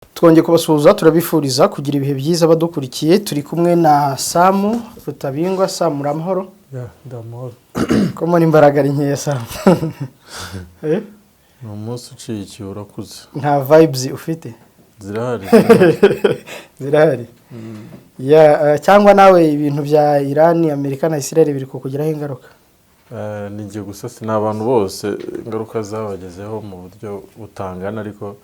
Twongeye kubasuhuza, turabifuriza kugira ibihe byiza badukurikiye. Turi kumwe na Samu Rutabingwa. Samu, uramahoro? Yeah, ndamahoro. Ko mbona imbaraga ari nkeya, Samu? Eh? Ni umunsi uciye ikihe, urakuze. Nta vibes ufite? Zirahari, zirahari. Zirahari. Yeah, cyangwa nawe ibintu bya Irani, Amerika na Israel biri kukugiraho ingaruka? Ni njye gusa? Si ni abantu bose ingaruka zabagezeho mu buryo butangana, ariko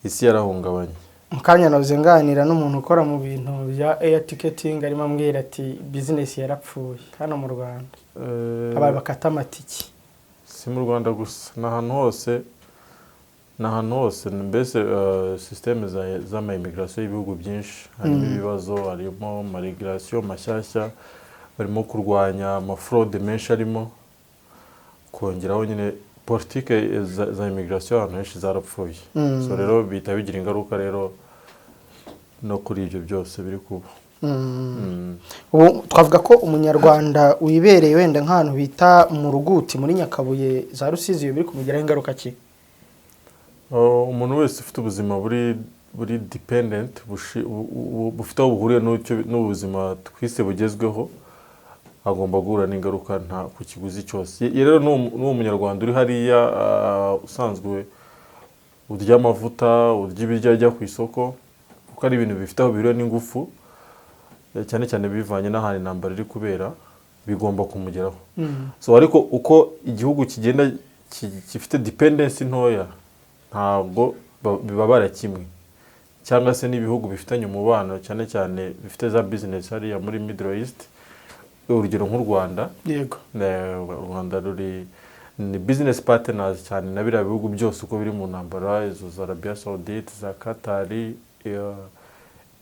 isi yarahungabanye. Mu kanya nahoze nganira n'umuntu ukora mu bintu bya air ticketing, arimo ambwira ati business yarapfuye hano mu Rwanda, abantu bakata amatiki. Si mu Rwanda gusa, ni ahantu hose, ni ahantu hose mbese. Système z'ama immigration y'ibihugu byinshi harimo ibibazo, harimo ama régulation mashyashya, barimo kurwanya ama fraude menshi, arimo kongeraho nyine politike za immigration ahantu henshi zarapfuye. So rero bihita bigira ingaruka rero no kuri ibyo byose biri kuba. Ubu twavuga ko umunyarwanda wibereye wenda nk'ahantu bita mu Ruguti, muri Nyakabuye, za Rusizi, iyo biri kumugiraho ingaruka ki? Oh, umuntu wese ufite ubuzima buri dependent, bufite aho buhuriye n'ubuzima twise bugezweho, agomba guhura n'ingaruka nta ku kiguzi cyose. Rero n'uwo munyarwanda uri hariya, usanzwe urya amavuta, urya ibiryo ajya ku isoko, kuko ari ibintu bifite aho bihuriye n'ingufu, cyane cyane bivanye n'ahantu intambara iri kubera, bigomba kumugeraho. So ariko uko igihugu kigenda gifite dependency ntoya, ntabwo bibabara kimwe, cyangwa se n'ibihugu bifitanye umubano, cyane cyane bifite za business hariya muri Middle East, urugero nk'u Rwanda. U Rwanda ruri ni business partners cyane na biriya bihugu byose uko biri mu ntambara, izo za Arabia Saudite, za Qatar,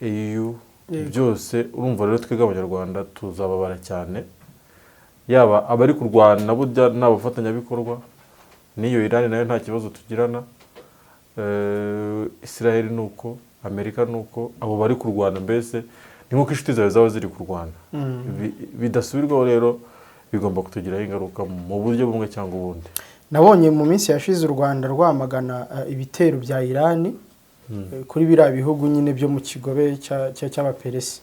EU, byose. Urumva rero twebwe abanyarwanda tuzababara cyane, yaba abari kurwana burya ni abafatanyabikorwa n'iyo Irani nayo nta kibazo tugirana. Israel ni uko, Amerika ni uko, abo bari kurwana mbese ni nk'uko inshuti zawe zaba ziri kurwana. Bidasubirwaho rero bigomba kutugiraho ingaruka mu buryo bumwe cyangwa ubundi. Nabonye mu minsi yashize u Rwanda rwamagana ibitero bya Irani kuri biriya bihugu nyine byo mu kigobe cy'Abaperesi.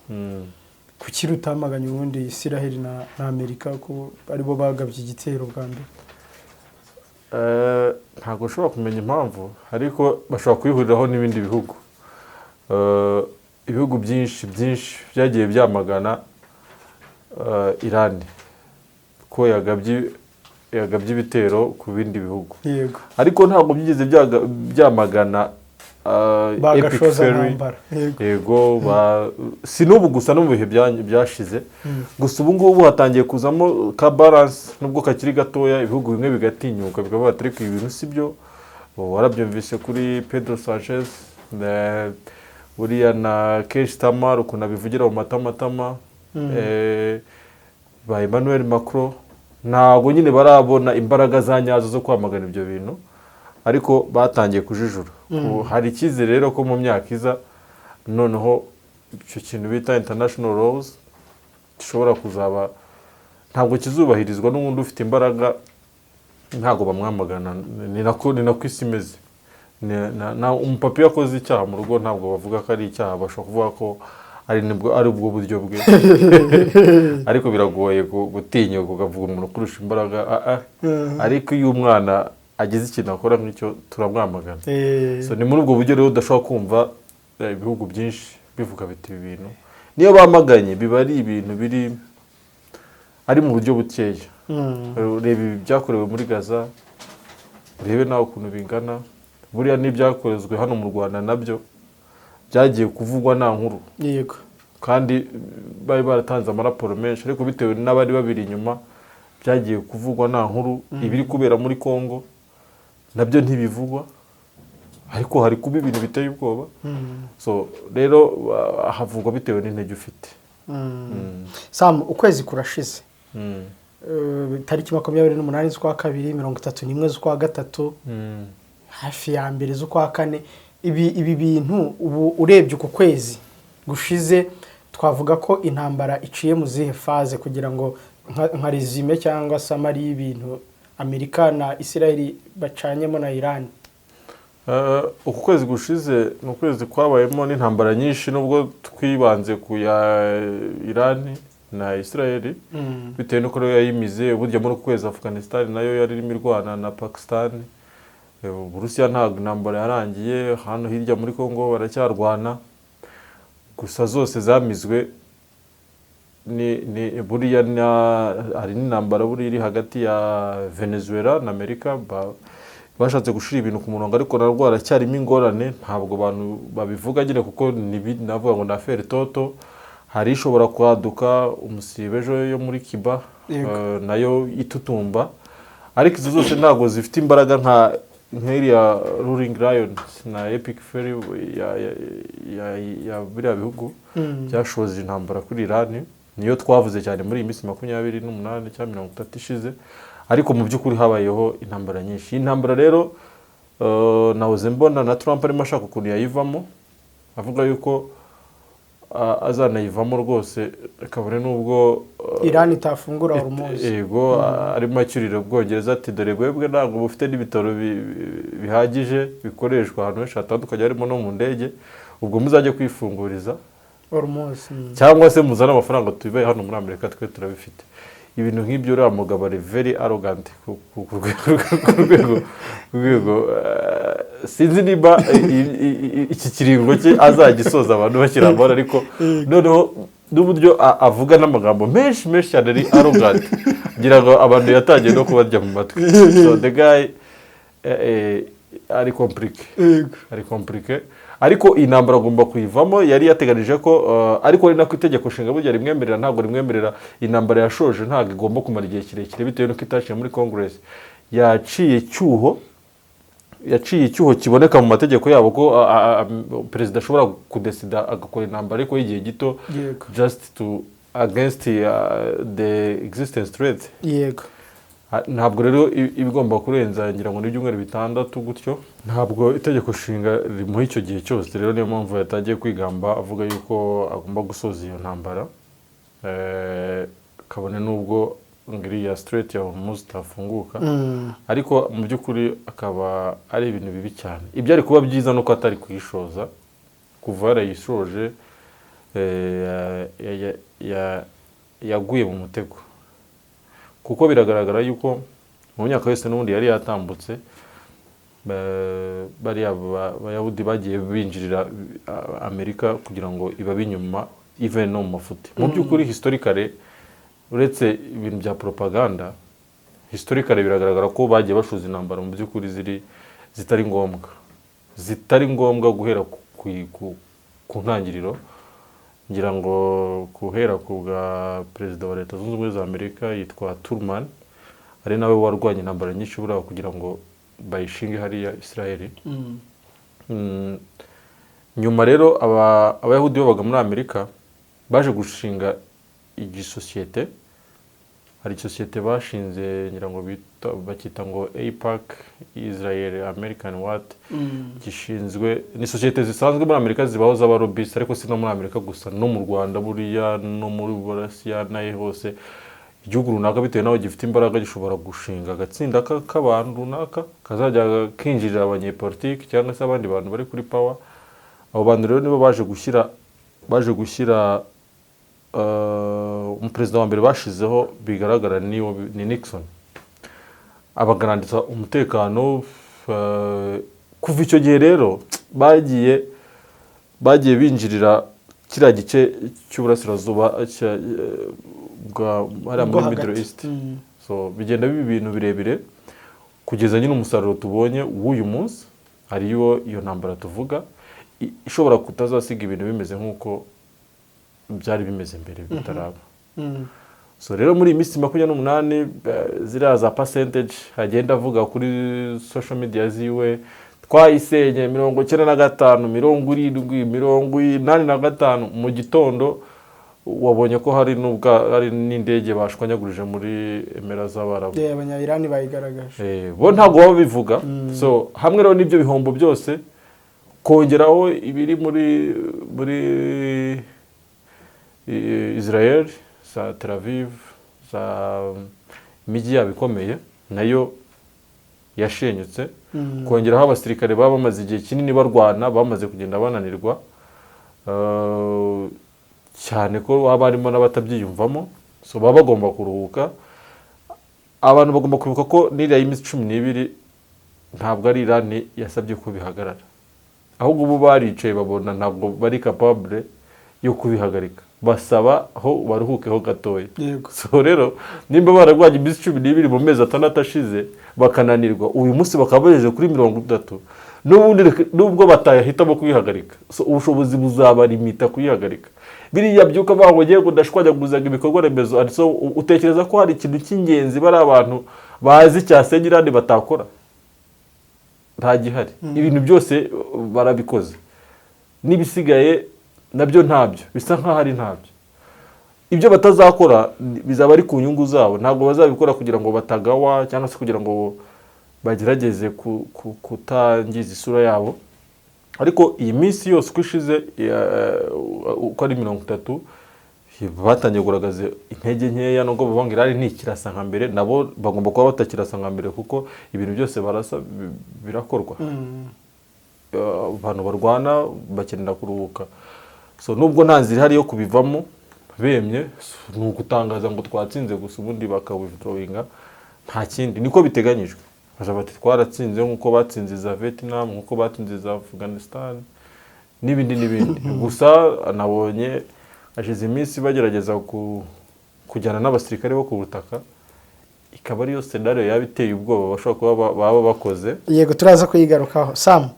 Kuki rutamaganye ubundi Israel na Amerika, ko aribo bagabye igitero bwa mbere? Ntabwo ushobora kumenya impamvu, ariko bashobora kuyihuriraho n'ibindi bihugu. Ibihugu byinshi byinshi byagiye byamagana Irani ko yagabye ibitero ku bindi bihugu, ariko ntabwo byigeze byamagana Epic bagashoza Ferry. Ntambara, yego. Yego, si n'ubu gusa, no mu bihe byashize. Gusa ubu ngubu hatangiye kuzamo ka balance, nubwo kakiri gatoya, ibihugu bimwe bigatinyuka bikavuga ati ariko ibi bintu si byo. Warabyumvise kuri Pedro Sanchez, buriya na Keir Starmer ukuntu abivugira mu matamatama, ba Emmanuel Macron. Ntabwo nyine barabona imbaraga za nyazo zo kwamagana ibyo bintu, ariko batangiye kujijura. Hari icyizere rero ko mu myaka iza noneho icyo kintu bita international laws gishobora kuzaba, ntabwo kizubahirizwa n'ubundi ufite imbaraga ntabwo bamwamagana. Ni nako isi imeze. Umupapa iyo akoze icyaha mu rugo ntabwo bavuga ko ari icyaha, bashobora kuvuga ko ari nibwo ari ubwo buryo bwe, ariko biragoye gutinyuka ukavuga umuntu ukurusha imbaraga. Ariko iyo umwana agize ikintu akora nk'icyo, turamwamagana. So ni muri ubwo buryo rero udashobora kumva ibihugu byinshi bivuga biti ibi bintu, niyo bamaganye biba ari ibintu biri ari mu buryo bukeya. Reba ibi byakorewe muri Gaza, urebe nawe ukuntu bingana. Buriya n'ibyakozwe hano mu Rwanda nabyo byagiye kuvugwa nta nkuru, kandi bari baratanze amaraporo menshi, ariko bitewe n'abari babiri inyuma byagiye kuvugwa nta nkuru. Ibiri kubera muri Congo nabyo ntibivugwa, ariko hari kuba ibintu biteye ubwoba. So rero havugwa bitewe n'intege ufite. Sam, ukwezi kurashize. Tariki 28 z'ukwa kabiri, 31 z'ukwa gatatu, hafi ya 1 z'ukwa kane. Ibi bintu ubu urebye uku kwezi gushize, twavuga ko intambara iciye mu zihe phase, kugira ngo nka résumé cyangwa summary y'ibintu Amerika na Israel bacanyemo na Iran? Uku kwezi gushize ni ukwezi kwabayemo n'intambara nyinshi, nubwo twibanze ku ya Irani na Israel, bitewe n'uko rero yayimize. Burya muri uku kwezi Afghanistan nayo yari irimo irwana na Pakistan. Uburusiya ntabwo intambara yarangiye, hano hirya muri Congo baracyarwana. Gusa zose zamizwe ni buriya hari n'intambara buriya iri hagati ya Venezuela na Amerika. Bashatse gushira ibintu ku murongo, ariko narwo haracyarimo ingorane. Ntabwo abantu babivuga nyine kuko navuga ngo ni affaire toto. Hari ishobora kwaduka umusibe ejo yo muri Cuba, nayo itutumba, ariko izo zose ntabwo zifite imbaraga nka nk'iriya Roaring Lion na Epic Fury ya biriya bihugu byashoje intambara kuri Iran. Niyo twavuze cyane muri iyi minsi 28 cyangwa 30 ishize, ariko mu by'ukuri habayeho intambara nyinshi. Iyi ntambara rero, nahoze mbona na Trump arimo ashaka ukuntu yayivamo, avuga yuko azanayivamo rwose kabone n'ubwo Iran itafungura Hormuz. Yego, arimo acyurira Ubwongereza ati: "Dore bwebwe ntabwo bufite n'ibitaro bihagije bikoreshwa ahantu henshi hatandukanye, harimo no mu ndege. Ubwo muzajye kwifunguriza Hormuz. cyangwa se muzane amafaranga tubibaye hano muri Amerika, twe turabifite." Ibintu nk'ibyo, uriya mugabo ari very arrogant ku rwego, sinzi niba iki kiringo cye azagisoza abantu bakiri amahoro, ariko noneho n'uburyo avuga n'amagambo menshi menshi cyane ari arrogant, ngira ngo abantu yatangiye no kubarya mu matwi. So the guy ari compliqué, ari compliqué, ariko iyi ntambara agomba kuyivamo. Yari yateganije ko ariko ari nako itegeko nshinga burya rimwemerera, ntabwo rimwemerera. Intambara yashoje ntabwo igomba kumara igihe kirekire, bitewe n'uko itaciye muri Congress. Yaciye icyuho kiboneka mu mategeko yabo ko perezida ashobora kudesida agakora intambara ariko y'igihe gito, just to against the existence threat. Ntabwo rero iba igomba kurenza, ngira ngo ni ibyumweru 6 gutyo. Ntabwo itegeko nshinga rimuha icyo gihe cyose. Rero niyo mpamvu yatangiye kwigamba avuga yuko agomba gusoza iyo ntambara, kabone n'ubwo ngo iriya Strait ya Hormuz itafunguka. Ariko mu by'ukuri akaba ari ibintu bibi cyane. Ibyari kuba byiza nuko atari kuyishoza. Kuva yarayishoje, yaguye mu mutego, kuko biragaragara yuko mu myaka yose n'ubundi yari yatambutse, bariya bayahudi bagiye binjirira Amerika kugira ngo ibabe inyuma, even no mu mafuti. Mu by'ukuri, historically, uretse ibintu bya propaganda, historically biragaragara ko bagiye bashoza intambara mu by'ukuri zitari ngombwa guhera ku ntangiriro. Ngira ngo guhera ku bwa perezida wa Leta Zunze Ubumwe za Amerika yitwa Truman, ari nawe warwanya intambara nyinshi buriya kugira ngo bayishinge hariya Israel. Nyuma rero abayahudi babaga muri Amerika baje gushinga igisosiyete. Hari isosiyete bashinze, ngira ngo bakita ngo AIPAC, Israel American what, gishinzwe, ni sosiyete zisanzwe muri Amerika zibaho z'abalobbyist, ariko si no muri Amerika gusa, no mu Rwanda buriya, no muri Burasiya n'aho hose. Igihugu runaka, bitewe n'aho gifite imbaraga, gishobora gushinga agatsinda k'abantu runaka kazajya kinjirira abanyepolitiki cyangwa se abandi bantu bari kuri power. Abo bantu rero nibo baje gushyira umuperezida wa mbere bashizeho bigaragara ni Nixon, abagarantisa umutekano. Kuva icyo gihe rero bagiye binjirira kiriya gice cy'uburasirazuba bwa hariya Bwo muri Middle hagati. East. So bigenda biba ibintu birebire kugeza nyine umusaruro tubonye w'uyu munsi, hariyo iyo ntambara tuvuga ishobora kutazasiga ibintu bimeze nk'uko byari bimeze mbere bitaraba. So rero muri iyi minsi 28, ziriya za percentage agenda avuga kuri social media ziwe, twayisenye 95, 70, 85. Mu gitondo wabonye ko hari n'ubwa hari n'indege bashwanyagurije muri Emira z'Abarabu. Yeah, Abanya-Irani bayigaragaje. Bo ntabwo baba babivuga. So hamwe rero n'ibyo bihombo byose, kongeraho ibiri muri Israel, za Tel Aviv, za imijyi yabo ikomeye nayo yashenyutse. Kongeraho abasirikare baba bamaze igihe kinini barwana, bamaze kugenda bananirwa, cyane ko haba harimo n'abatabyiyumvamo. So baba bagomba kuruhuka. Abantu bagomba kwibuka ko n'iriya y'iminsi 12 ntabwo ari Irani yasabye ko bihagarara, ahubwo ubu baricaye babona ntabwo bari capable yo kubihagarika, basaba aho baruhukeho gatoya. So rero nimba bararwanya iminsi 12 mu mezi 6 ashize bakananirwa, uyu munsi bakaba bageze kuri 30, n'ubundi nubwo batahitamo kuyihagarika, so ubushobozi buzabarimita kuyihagarika. Biriya byuka baho ngo ngiye ndashwanyaguzaga ibikorwa remezo, and so utekereza ko hari ikintu cy'ingenzi bari abantu bazi cyasenya Irani batakora? Nta gihari. Ibintu byose barabikoze, n'ibisigaye nabyo ntabyo, bisa nk'aho ari ntabyo. Ibyo batazakora bizaba ari ku nyungu zabo, ntabwo bazabikora kugira ngo batagawa cyangwa se kugira ngo bagerageze kutangiza isura yabo. Ariko iyi minsi yose uko ishize, uko ari 30, batangiye kugaragaza intege nkeya. Nubwo bavuga ngo Irani ntikirasa nka mbere, nabo bagomba kuba batakirasa nka mbere, kuko ibintu byose barasa birakorwa. Abantu barwana bakenera kuruhuka. So nubwo nta nzira ihari yo kubivamo bemye, ni ugutangaza ngo twatsinze gusa, ubundi bakawithrowinga, nta kindi. Niko biteganyijwe. Baza bati twaratsinze, nk'uko batsinze za Vietnam, nk'uko batsinze za Afghanistan n'ibindi n'ibindi. Gusa nabonye hashize iminsi bagerageza kujyana n'abasirikare bo ku butaka, ikaba ariyo scenario yaba iteye ubwoba bashobora kuba baba bakoze. Yego, turaza kuyigarukaho, Sam.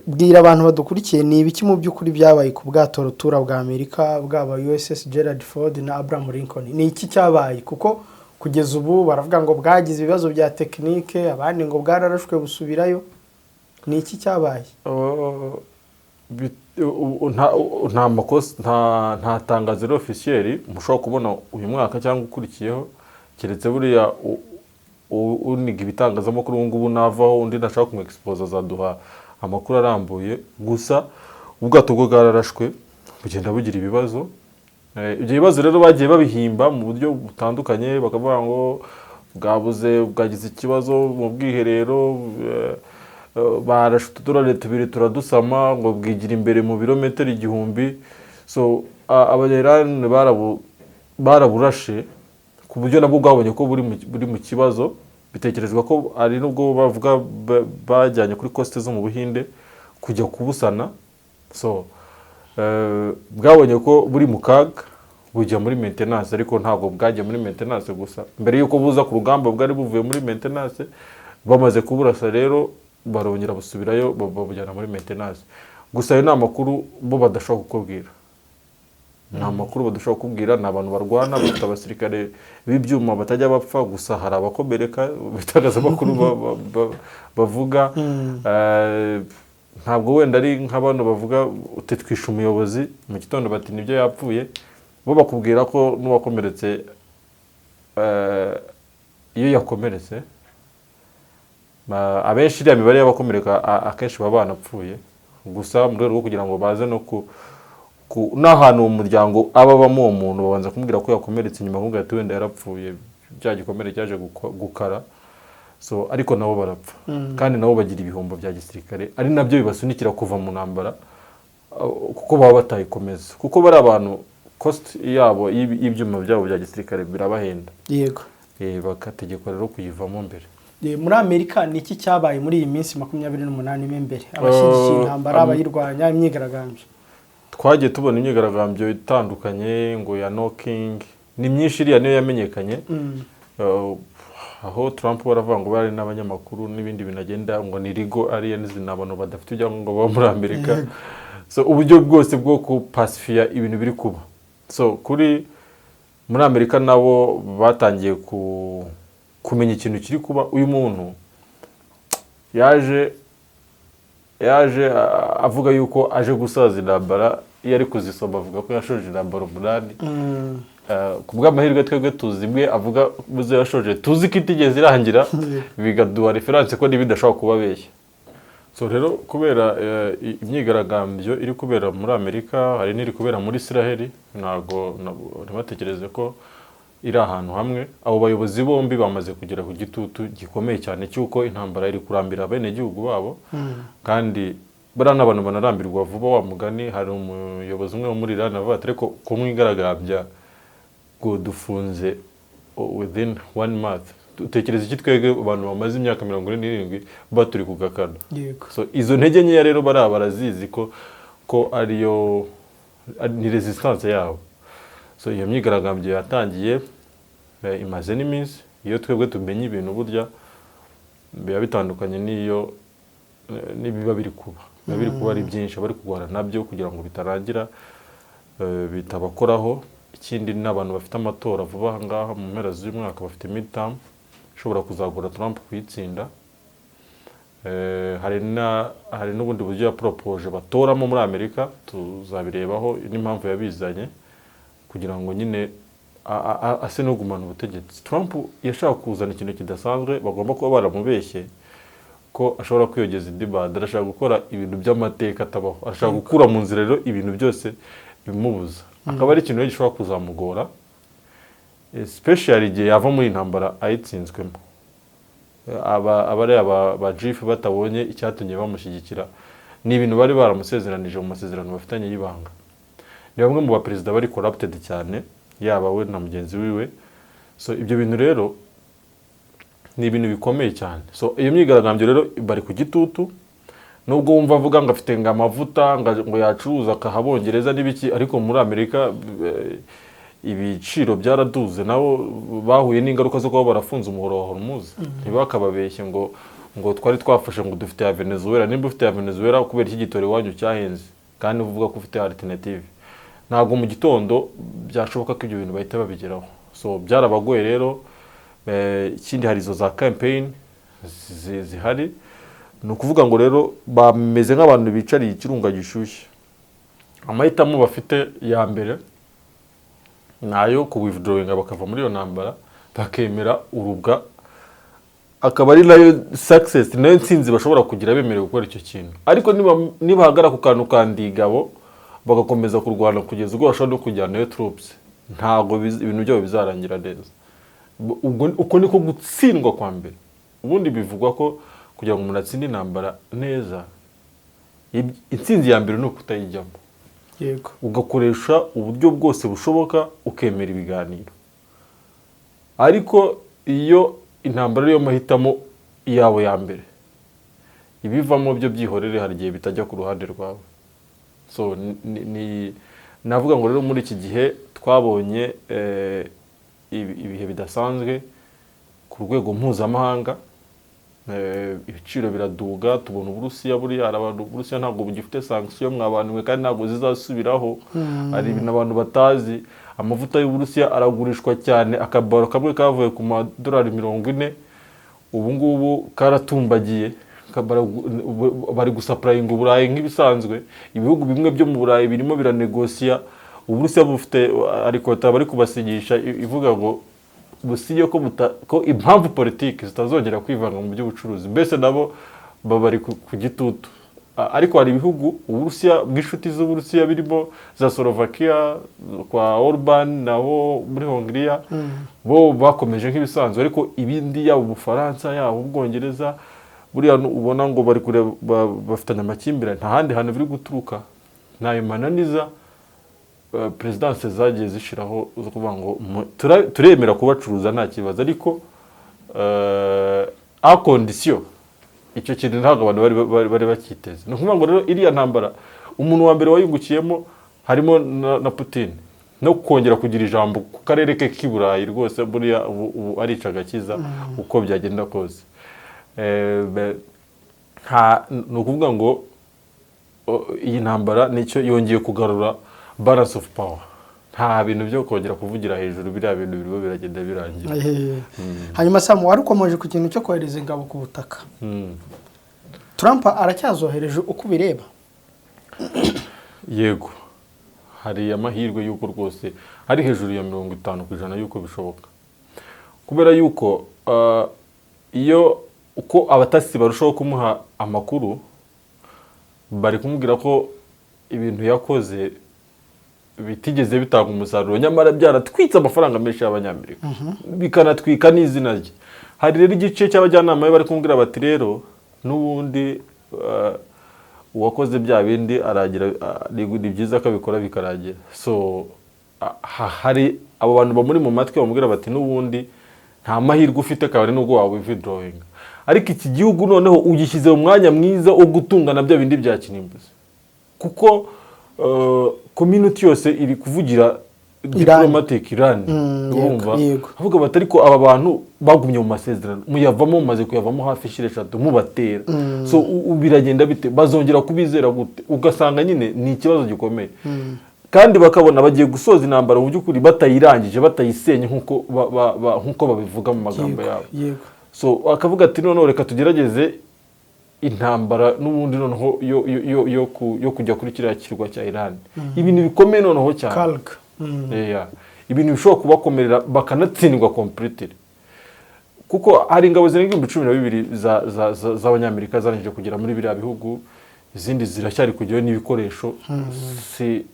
Bwira abantu badukurikiye, ni ibiki mu by'ukuri byabaye ku bwato rutura bwa Amerika, bwaba USS Gerald Ford na Abraham Lincoln? Ni iki cyabaye? Kuko kugeza ubu baravuga ngo bwagize ibibazo bya tekinike, abandi ngo bwararashwe busubirayo. Ni iki cyabaye? Nta makosa, nta tangazo rero officiel mushobora kubona uyu mwaka cyangwa ukurikiyeho, keretse buriya uniga ibitangazamakuru ubu ngubu navaho undi ntashaka kumwexpose azaduha amakuru arambuye. Gusa ubwato bwo bwararashwe, bugenda bugira ibibazo. Ibyo bibazo rero bagiye babihimba mu buryo butandukanye, bakavuga ngo bwabuze, bwagize ikibazo mu bwiherero, barashe utudorari tubiri turadusama, ngo bwigira imbere mu birometero 1000. So Abanyayirani baraburashe ku buryo nabwo bwabonye ko buri mu kibazo. Bitekerezwa ko ari nubwo bavuga bajyanye kuri côte zo mu Buhinde kujya kubusana. So bwabonye ko buri mu kaga, bujya muri maintenance. Ariko ntabwo bwagiye muri maintenance gusa, mbere y'uko buza ku rugamba bwari buvuye muri maintenance. Bamaze kuburasa rero barongera busubirayo, babujyana muri maintenance. Gusa ayo ni amakuru bo badashobora kukubwira, ni amakuru badashobora kukubwira. Ni abantu barwana, bafite abasirikare b'ibyuma batajya bapfa. Gusa hari abakomereka ibitangazamakuru bavuga. Ntabwo wenda ari nka bano bavuga uti twishe umuyobozi, mu gitondo bati nibyo yapfuye. Bo bakubwira ko n'uwakomeretse, iyo yakomeretse, abenshi iriya mibare y'abakomereka akenshi baba banapfuye. Gusa mu rwego rwo kugira ngo baze no ku n'ahantu mu muryango aba abamo uwo muntu, babanza kumubwira ko yakomeretse, nyuma akamubwira ati wenda yarapfuye, bya gikomere cyaje gukara. So ariko nabo barapfa, kandi nabo bagira ibihombo bya gisirikare, ari nabyo bibasunikira kuva mu ntambara, kuko baba batayikomeza, kuko bari abantu cost yabo y'ibyuma byabo bya gisirikare birabahenda. Bagategekwa rero kuyivamo mbere. Muri Amerika ni iki cyabaye muri iyi minsi 28 mo imbere? Abashyigikiye intambara, abayirwanya, imyigaragambyo? Twagiye tubona imyigaragambyo itandukanye, ngo ya no king, ni myinshi, iriya niyo yamenyekanye. Aho Trump baravuga ngo bari n'abanyamakuru n'ibindi binagenda ngo ni illegal aliens, ni abantu badafite ibyangombwa baba muri Amerika. So uburyo bwose bwo kupasifiya ibintu biri kuba. So kuri muri Amerika nabo batangiye kumenya ikintu kiri kuba. Uyu muntu yaje avuga yuko aje gusaza intambara, iyo ari kuzisoma avuga ko yashoje intambara umunani. Ku bw'amahirwe twebwe tuzi imwe avuga muzo yashoje, tuzi ko itigeze irangira, bikaduha référence ko n'ibindi ashobora kuba abeshya. So rero kubera imyigaragambyo iri kubera muri Amerika, hari n'iri kubera muri Israheli, ntabwo ntibatekereze ko Iri ahantu hamwe. Abo bayobozi bombi bamaze kugera ku gitutu gikomeye cyane cy'uko intambara iri kurambira abenegihugu babo, kandi bariya ni abantu banarambirwa vuba. Wa mugani, hari umuyobozi umwe wo muri Iran avuga ati: "Ariko kumwigaragambya ngo dufunze within one month, utekereza iki twebwe abantu bamaze imyaka 47 baturi ku gakano?" So izo ntege nkeya rero bariya barazizi ko ariyo ni resistance yabo. So iyo myigaragambyo yatangiye, imaze n'iminsi. Iyo twebwe tumenya ibintu burya biba bitandukanye n'iyo n'ibiba biri kuba, biba biri kuba ari byinshi bari kurwana nabyo kugira ngo bitarangira, bitabakoraho. Ikindi ni abantu bafite amatora vuba aha ngaha mu mpera z'uyu mwaka, bafite midterm ishobora kuzagora Trump kuyitsinda. Hari n'ubundi buryo yaporopoje batoramo muri Amerika, tuzabirebaho n'impamvu yabizanye kugira ngo nyine ase n'ugumana ubutegetsi. Trump yashaka kuzana ikintu kidasanzwe, bagomba kuba baramubeshye ko ashobora kwiyogeza idibada. Arashaka gukora ibintu by'amateka atabaho, arashaka gukura mu nzira rero ibintu byose bimubuza, akaba ari ikintu rero gishobora kuzamugora, especially igihe yava muri iyi ntambara ayitsinzwemo, aba abari aba ba jifu batabonye icyatumye bamushyigikira. Ni ibintu bari baramusezeranije mu masezerano bafitanye y'ibanga. Ni bamwe mu baperezida bari corrupted cyane, yaba we na mugenzi wiwe. So ibyo bintu rero ni ibintu bikomeye cyane. So iyo myigaragambyo rero bari ku gitutu, nubwo wumva avuga ngo afite ngo amavuta ngo yacuruza akaha Abongereza n'ibiki, ariko muri Amerika ibiciro byaraduze, nabo bahuye n'ingaruka zo kuba barafunze umuhoro wa Hormuz. Ntibakababeshye ngo twari twafashe, ngo dufite ya Venezuela. Nimba ufite ya Venezuela, kubera iki gitoro iwanyu cyahenze kandi uvuga ko ufite alternative? Ntabwo mu gitondo byashoboka ko ibyo bintu bahita babigeraho. So byarabagoye rero. Ikindi hari izo za campaign zihari. Ni ukuvuga ngo rero bameze nk'abantu bicariye ikirunga gishyushye. Amahitamo bafite ya mbere ni ayo ku withdrawinga, bakava muri iyo ntambara, bakemera urubwa, akaba ari nayo success, nayo ntsinzi bashobora kugira bemerewe gukora icyo kintu. Ariko nibahagarara ku kantu ka ndigabo, bagakomeza kurwana kugeza ubwo bashobora no kujyanayo troops, ntabwo ibintu byabo bizarangira neza. Ubwo uko niko gutsindwa kwa mbere. Ubundi bivugwa ko kugira ngo umuntu atsinde intambara neza, intsinzi ya mbere ni ukutayijyamo, ugakoresha uburyo bwose bushoboka, ukemera ibiganiro. Ariko iyo intambara ariyo mahitamo yawe ya mbere, ibivamo byo byihorere, hari igihe bitajya ku ruhande rwawe. So navuga ngo rero muri iki gihe twabonye ibihe bidasanzwe ku rwego mpuzamahanga. Ibiciro biraduga, tubona Uburusiya buriya hari abantu, Uburusiya ntabwo bugifite sanction mwa bantu mwe, kandi ntabwo zizasubiraho. Hari ibintu abantu batazi: amavuta y'Uburusiya aragurishwa cyane. Akabaro kamwe kavuye ku madolari 40, ubu ngubu karatumbagiye. Bari gusupplyinga Uburayi nk'ibisanzwe. Ibihugu bimwe byo mu Burayi birimo biranegosiya. Uburusiya bufite arikota bari kubasinyisha ivuga ngo businye ko impamvu politiki zitazongera kwivanga mu by'ubucuruzi. Mbese nabo baba bari ku gitutu. Ariko hari ibihugu Uburusiya bw'inshuti z'Uburusiya birimo za Slovakia kwa Orban, nabo muri Hongiriya bo bakomeje nk'ibisanzwe. Ariko ibindi, yaba Ubufaransa, yaba Ubwongereza, buriya ubona ngo bari kureba bafitanye amakimbirane. Nta handi hantu biri guturuka, ni ayo mananiza perezidanse zagiye zishiraho zo kuvuga ngo turemera kubacuruza nta kibazo, ariko à condition. Icyo kintu ntabwo abantu bari bakiteze. Ni ukuvuga ngo rero iriya ntambara umuntu wa mbere wayungukiyemo harimo na Putin, no kongera kugira ijambo ku karere ke k'i Burayi. Rwose buriya ubu arica agakiza uko byagenda kose. Ni ukuvuga ngo iyi ntambara nicyo yongeye kugarura balance of power. Nta bintu byo kongera kuvugira hejuru, biriya bintu birimo biragenda birangira. Hanyuma Samu, wari ukomeje ku kintu cyo kohereza ingabo ku butaka. Trump aracyazohereje uko ubireba? Yego, hari amahirwe y'uko rwose hari hejuru ya 50% y'uko bishoboka, kubera yuko iyo uko abatasi barushaho kumuha amakuru, bari kumubwira ko ibintu yakoze Bitigeze bitanga umusaruro, nyamara byaratwitse amafaranga menshi y'Abanyamerika, bikanatwika n'izina rye. Hari rero igice cy'abajyanama be bari kumubwira bati: "Rero n'ubundi uwakoze bya bindi aragira, ni byiza ko abikora bikarangira." So hari abo bantu bamuri mu matwi bamubwira bati: "N'ubundi nta mahirwe ufite, kabone n'ubwo waba withdrawing." Ariko iki gihugu noneho ugishyize mu mwanya mwiza wo gutungana bya bindi bya kirimbuzi, kuko community yose iri kuvugira diplomatic Iran. Urumva, avuga bati: "Ariko aba bantu bagumye mu masezerano, muyavamo, mumaze kuyavamo hafi inshuro eshatu mubatera. So biragenda bite? Bazongera kubizera gute?" Ugasanga nyine ni ikibazo gikomeye, kandi bakabona bagiye gusoza intambara mu by'ukuri batayirangije, batayisenye nk'uko babivuga mu magambo yabo. So akavuga ati: "Noneho reka tugerageze intambara n'ubundi noneho yo kujya kuri kiriya kirwa cya Iran." Ibintu bikomeye noneho cyane. Kharg. Yeah. Ibintu bishobora kubakomerera bakanatsindwa completely, kuko hari ingabo zirenga 12,000 z'Abanyamerika zarangije kugera muri biriya bihugu, izindi ziracyari kujyayo n'ibikoresho. Si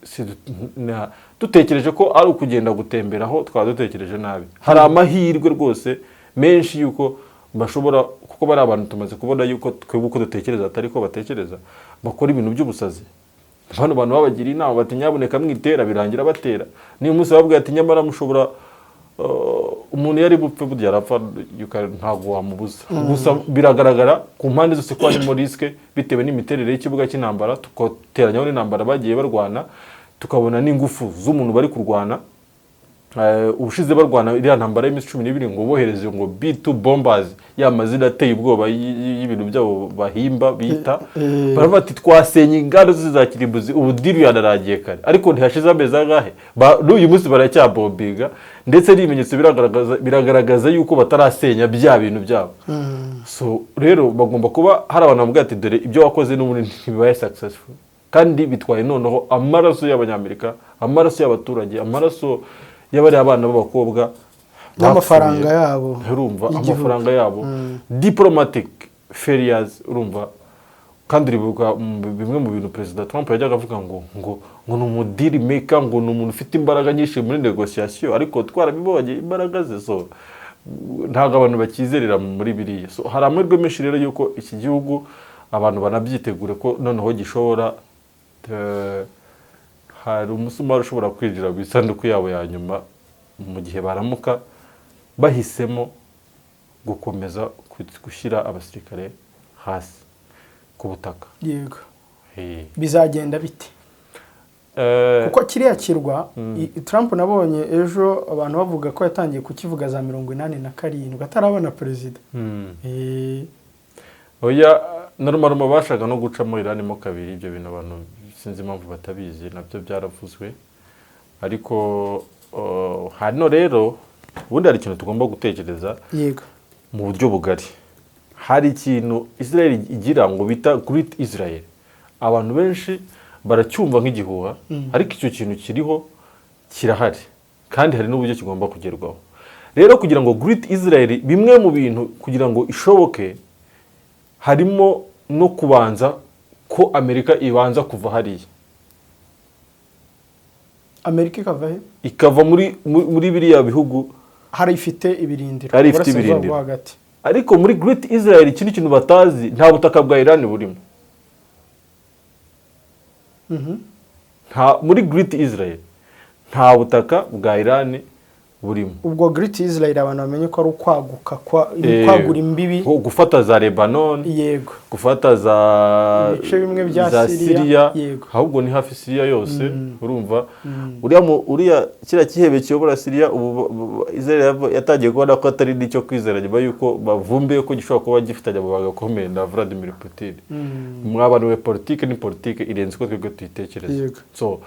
dutekereje ko ari ukugenda gutemberaho, twaba dutekereje nabi. Hari amahirwe rwose menshi yuko bashobora, kuko bari abantu tumaze kubona yuko twebwe uko dutekereza atari ko batekereza, bakora ibintu by'ubusazi. Bano bantu babagira inama bati: "Nyabuneka mwitera," birangira batera. Niyo munsi bababwira ati: "Nyamara mushobora," umuntu yari bupfe burya arapfa, ntabwo wamubuza. Gusa biragaragara ku mpande zose ko harimo risque bitewe n'imiterere y'ikibuga cy'intambara, tugateranyaho n'intambara bagiye barwana, tukabona n'ingufu z'umuntu bari kurwana. Ubushize barwana iriya ntambara y'iminsi 12, ngo bohereze ngo B2 bombers, ya mazina ateye ubwoba y'ibintu byabo bahimba bita, baravuga ati: "Twasenye inganda zose za kirimbuzi, ubu deal yanarangiye kare." Ariko ntihashize amezi angahe, n'uyu munsi baracyabombinga, ndetse n'ibimenyetso biragaragaza yuko batarasenya bya bintu byabo. So rero bagomba kuba hari abantu bavuga ati: "Dore ibyo wakoze n'ubundi ntibibaye successful, kandi bitwaye noneho amaraso y'Abanyamerika, amaraso y'abaturage, amaraso y'abariya abana b'abakobwa n'amafaranga bapfuye." yabo. Urumva, y'igihugu. Amafaranga yabo, diplomatic failures. Urumva, kandi uribuka bimwe mu bintu Perezida Trump yajyaga avuga ngo ni umu deal maker, ngo ni umuntu ufite imbaraga nyinshi muri négociation, ariko twarabibonye imbaraga ze. So ntabwo abantu bakizerera muri biriya. So hari amahirwe menshi rero yuko iki gihugu, abantu banabyitegure ko noneho gishobora, hari umusumari ushobora kwinjira mu isanduku yabo ya nyuma mu gihe baramuka bahisemo gukomeza gushyira abasirikare hasi ku butaka. Bizagenda bite? Kuko kiriya kirwa, Trump nabonye ejo abantu bavuga ko yatangiye kukivuga za 87 atarabona perezida. Oya, normalement bashaka no gucamo Iran mo kabiri. Ibyo bintu abantu sinzi impamvu batabizi, nabyo byaravuzwe. Ariko hano rero ubundi hari ikintu tugomba gutekereza mu buryo bugari. Hari ikintu Israel igira ngo bita Great Israel. Abantu benshi baracyumva nk'igihuha, ariko icyo kintu kiriho, kirahari, kandi hari n'uburyo kigomba kugerwaho. Rero kugira ngo Great Israel, bimwe mu bintu kugira ngo ishoboke, harimo no kubanza ko Amerika ibanza kuva hariya. Amerika ikava he? Ikava muri biriya bihugu. Hari ifite ibirindiro. Hari ifite Burasirazuba ibirindiro. bwo hagati. Ariko muri Great Israel, ikindi kintu batazi, nta butaka bwa Iran burimo. Nta, muri Great Israel nta butaka bwa Iran burimo. Ubwo Great Israel, abantu bamenye ko ari ukwaguka kwa kwagura imbibi. Gufata za Lebanon, gufata za Ibice bimwe bya za Syria, Syria. Ahubwo ni hafi Syria yose. Urumva, uriya kiriya kihebe kiyobora Syria ubu, Israel yatangiye kubona ko atari n'icyo kwizera, nyuma y'uko bavumbuye ko gishobora kuba gifitanye amabanga akomeye na Vladimir Putin. Mwabana we, politike ni politike, irenze uko twebwe tuyitekereza. So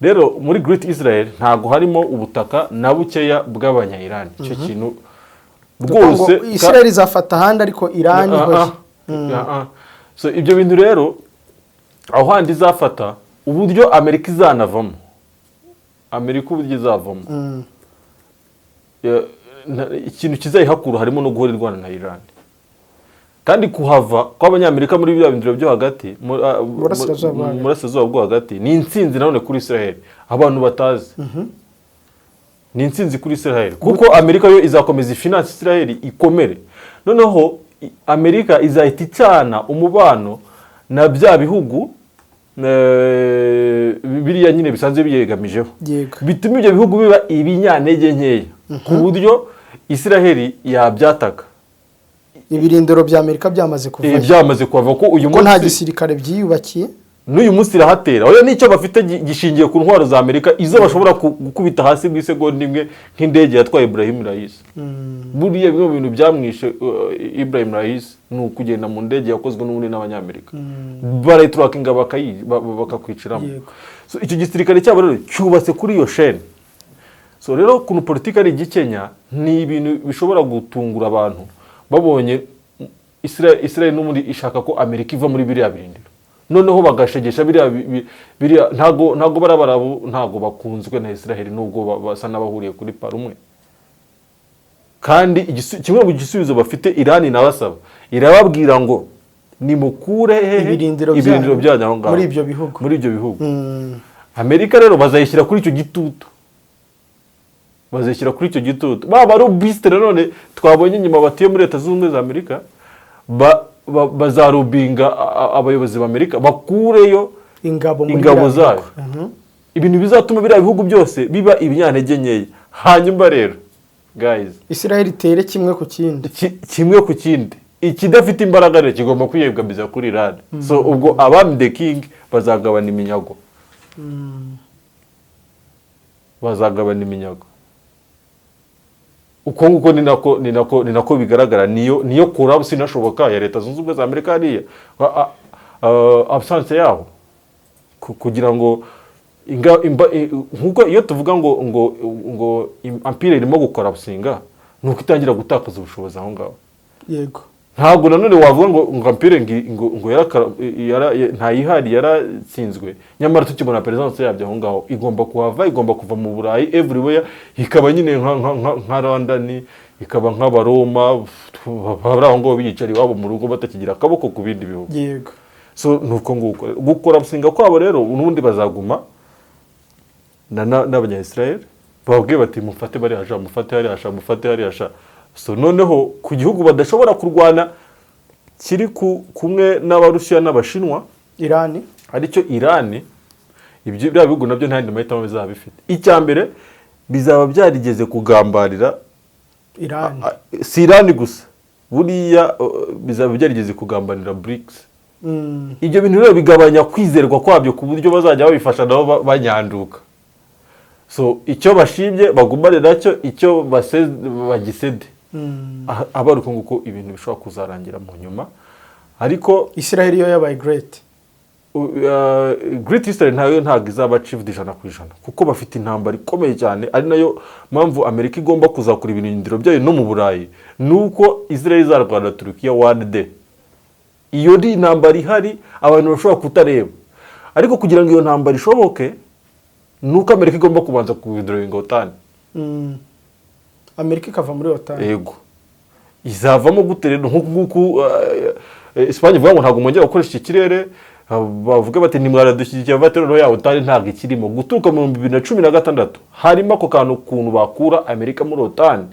rero muri Great Israel ntabwo harimo ubutaka na bukeya bw'Abanya-Iran. Icyo kintu rwose Ngo Israel izafata ahandi, ariko Iran ihoye. So ibyo bintu rero, aho handi izafata, uburyo Amerika izanavamo, Amerika uburyo izavamo, ikintu kizayihakura harimo no guhora irwana na Iran. Kandi kuhava kw'Abanyamerika muri biriya bindiro byo hagati Burasirazuba bwo hagati. mu burasirazuba bwo hagati ni intsinzi nanone kuri Israel. Abantu batazi, ni intsinzi kuri Israel, kuko Amerika yo izakomeza ifinance Israel ikomere. Noneho Amerika izahita icana umubano na bya bihugu biriya nyine bisanzwe biyegamijeho, bituma ibyo bihugu biba ibinyantege nkeya ku buryo Israel yabyataka. Ibirindiro bya Amerika byamaze kuvayo. Byamaze kuhava ko uyu Ko nta munsi gisirikare byiyubakiye. N'uyu munsi irahatera. Oya, n'icyo bafite gishingiye ku ntwaro za Amerika, izo bashobora gukubita hasi mu isegonda imwe, nk'indege yatwaye Ibrahim Raisi. Buriya bimwe mu bintu byamwishe Ibrahim Raisi ni ukugenda mu ndege yakozwe n'ubundi n'Abanyamerika, barayiturakinga, bakakwiciramo. So, icyo gisirikare cyabo rero cyubatse kuri iyo shene. So rero ukuntu politiki ari igikenya, ni ibintu bishobora gutungura abantu babonye Israel n'ubundi ishaka ko Amerika iva muri biriya birindiro, noneho bagashegesha biriya biriya. Ntago bariya Barabu ntago bakunzwe na Israel, nubwo basa n'abahuriye kuri parumwe. Kandi kimwe mu gisubizo bafite, Irani inabasaba, irababwira ngo nimukure hehe Ibirindiro ibirindiro byanyu byanyu aho ngaho muri ibyo bihugu. Muri ibyo bihugu. Amerika rero bazayishyira kuri icyo gitutu, bazayishyira kuri icyo gitutu. Ba balobbyiste nanone twabonye inyuma batuye muri Leta Zunze Ubumwe za Amerika bazalobbyinga abayobozi b'Amerika bakureyo ingabo muri ingabo biriya zayo. bihugu. Ibintu bizatuma biriya bihugu byose biba ibinyantege nkeya. Hanyuma rero guys, Israel itere kimwe ku kindi. Kimwe ku kindi. Ikidafite imbaraga rero kigomba kwiyegamiza kuri Iran. So ubwo abami, the king, bazagabana iminyago, bazagabana iminyago uko nguko. Ni nako bigaragara. Niyo collapse inashoboka ya Leta Zunze Ubumwe za Amerika hariya, absence yaho kugira ngo nkuko iyo tuvuga ngo empire irimo gucollapsinga, ni uko itangira gutakaza ubushobozi aho ngaho. Ntabwo nanone wavuga ngo empire ngo ntayihari, yaratsinzwe, nyamara tukibona presence yabyo aho ngaho. Igomba kuhava, igomba kuva mu Burayi, everywhere, ikaba nyine nka London, ikaba nk'Abaroma bari aho ngaho biyicara iwabo mu rugo, batakigira akaboko ku bindi bihugu. So ni uko nguko gucollapsinga kwabo rero. N'ubundi bazaguma n'Abanya-Israel, bababwiye bati: "Mufate bariya sha, mufate hariya sha, mufate hariya sha." So noneho ku gihugu badashobora kurwana kiri kumwe n'Abarusiya n'Abashinwa, Irani. aricyo Irani, ibyo biriya bihugu nabyo nta yandi mahitamo bizaba bifite. Icya mbere, bizaba byarigeze kugambarira Irani. Si Irani gusa, buriya bizaba byarigeze kugambanira BRICS. Ibyo bintu rero bigabanya kwizerwa kwabyo, ku buryo bazajya babifasha nabo banyanduka. So icyo bashimye bagumane nacyo, icyo bagisede. Aba ari uko nguko ibintu bishobora kuzarangira mu nyuma, ariko Israel yo yabaye great. Great Israel ntayo ntabwo izaba achieved 100%, kuko bafite intambara ikomeye cyane, ari nayo mpamvu Amerika igomba kuzakura ibirindiro byayo no mu Burayi, nuko Israel izarwana na Turukiya one day. Iyo ni intambara ihari abantu bashobora kutareba, ariko kugira ngo iyo ntambara ishoboke ni uko Amerika igomba kubanza kuwithdrawinga OTAN. Amerika ikava muri OTAN. Yego. Izavamo gute rero? Nk'uku nguku Espagne ivuga ngo ntabwo mwongera gukoresha iki kirere, bavuga bati ntimwaradushyigikiye, bati noneho ya OTAN ntabwo ikirimo. Guturuka mu 2016 harimo ako kantu, ukuntu bakura Amerika muri OTAN.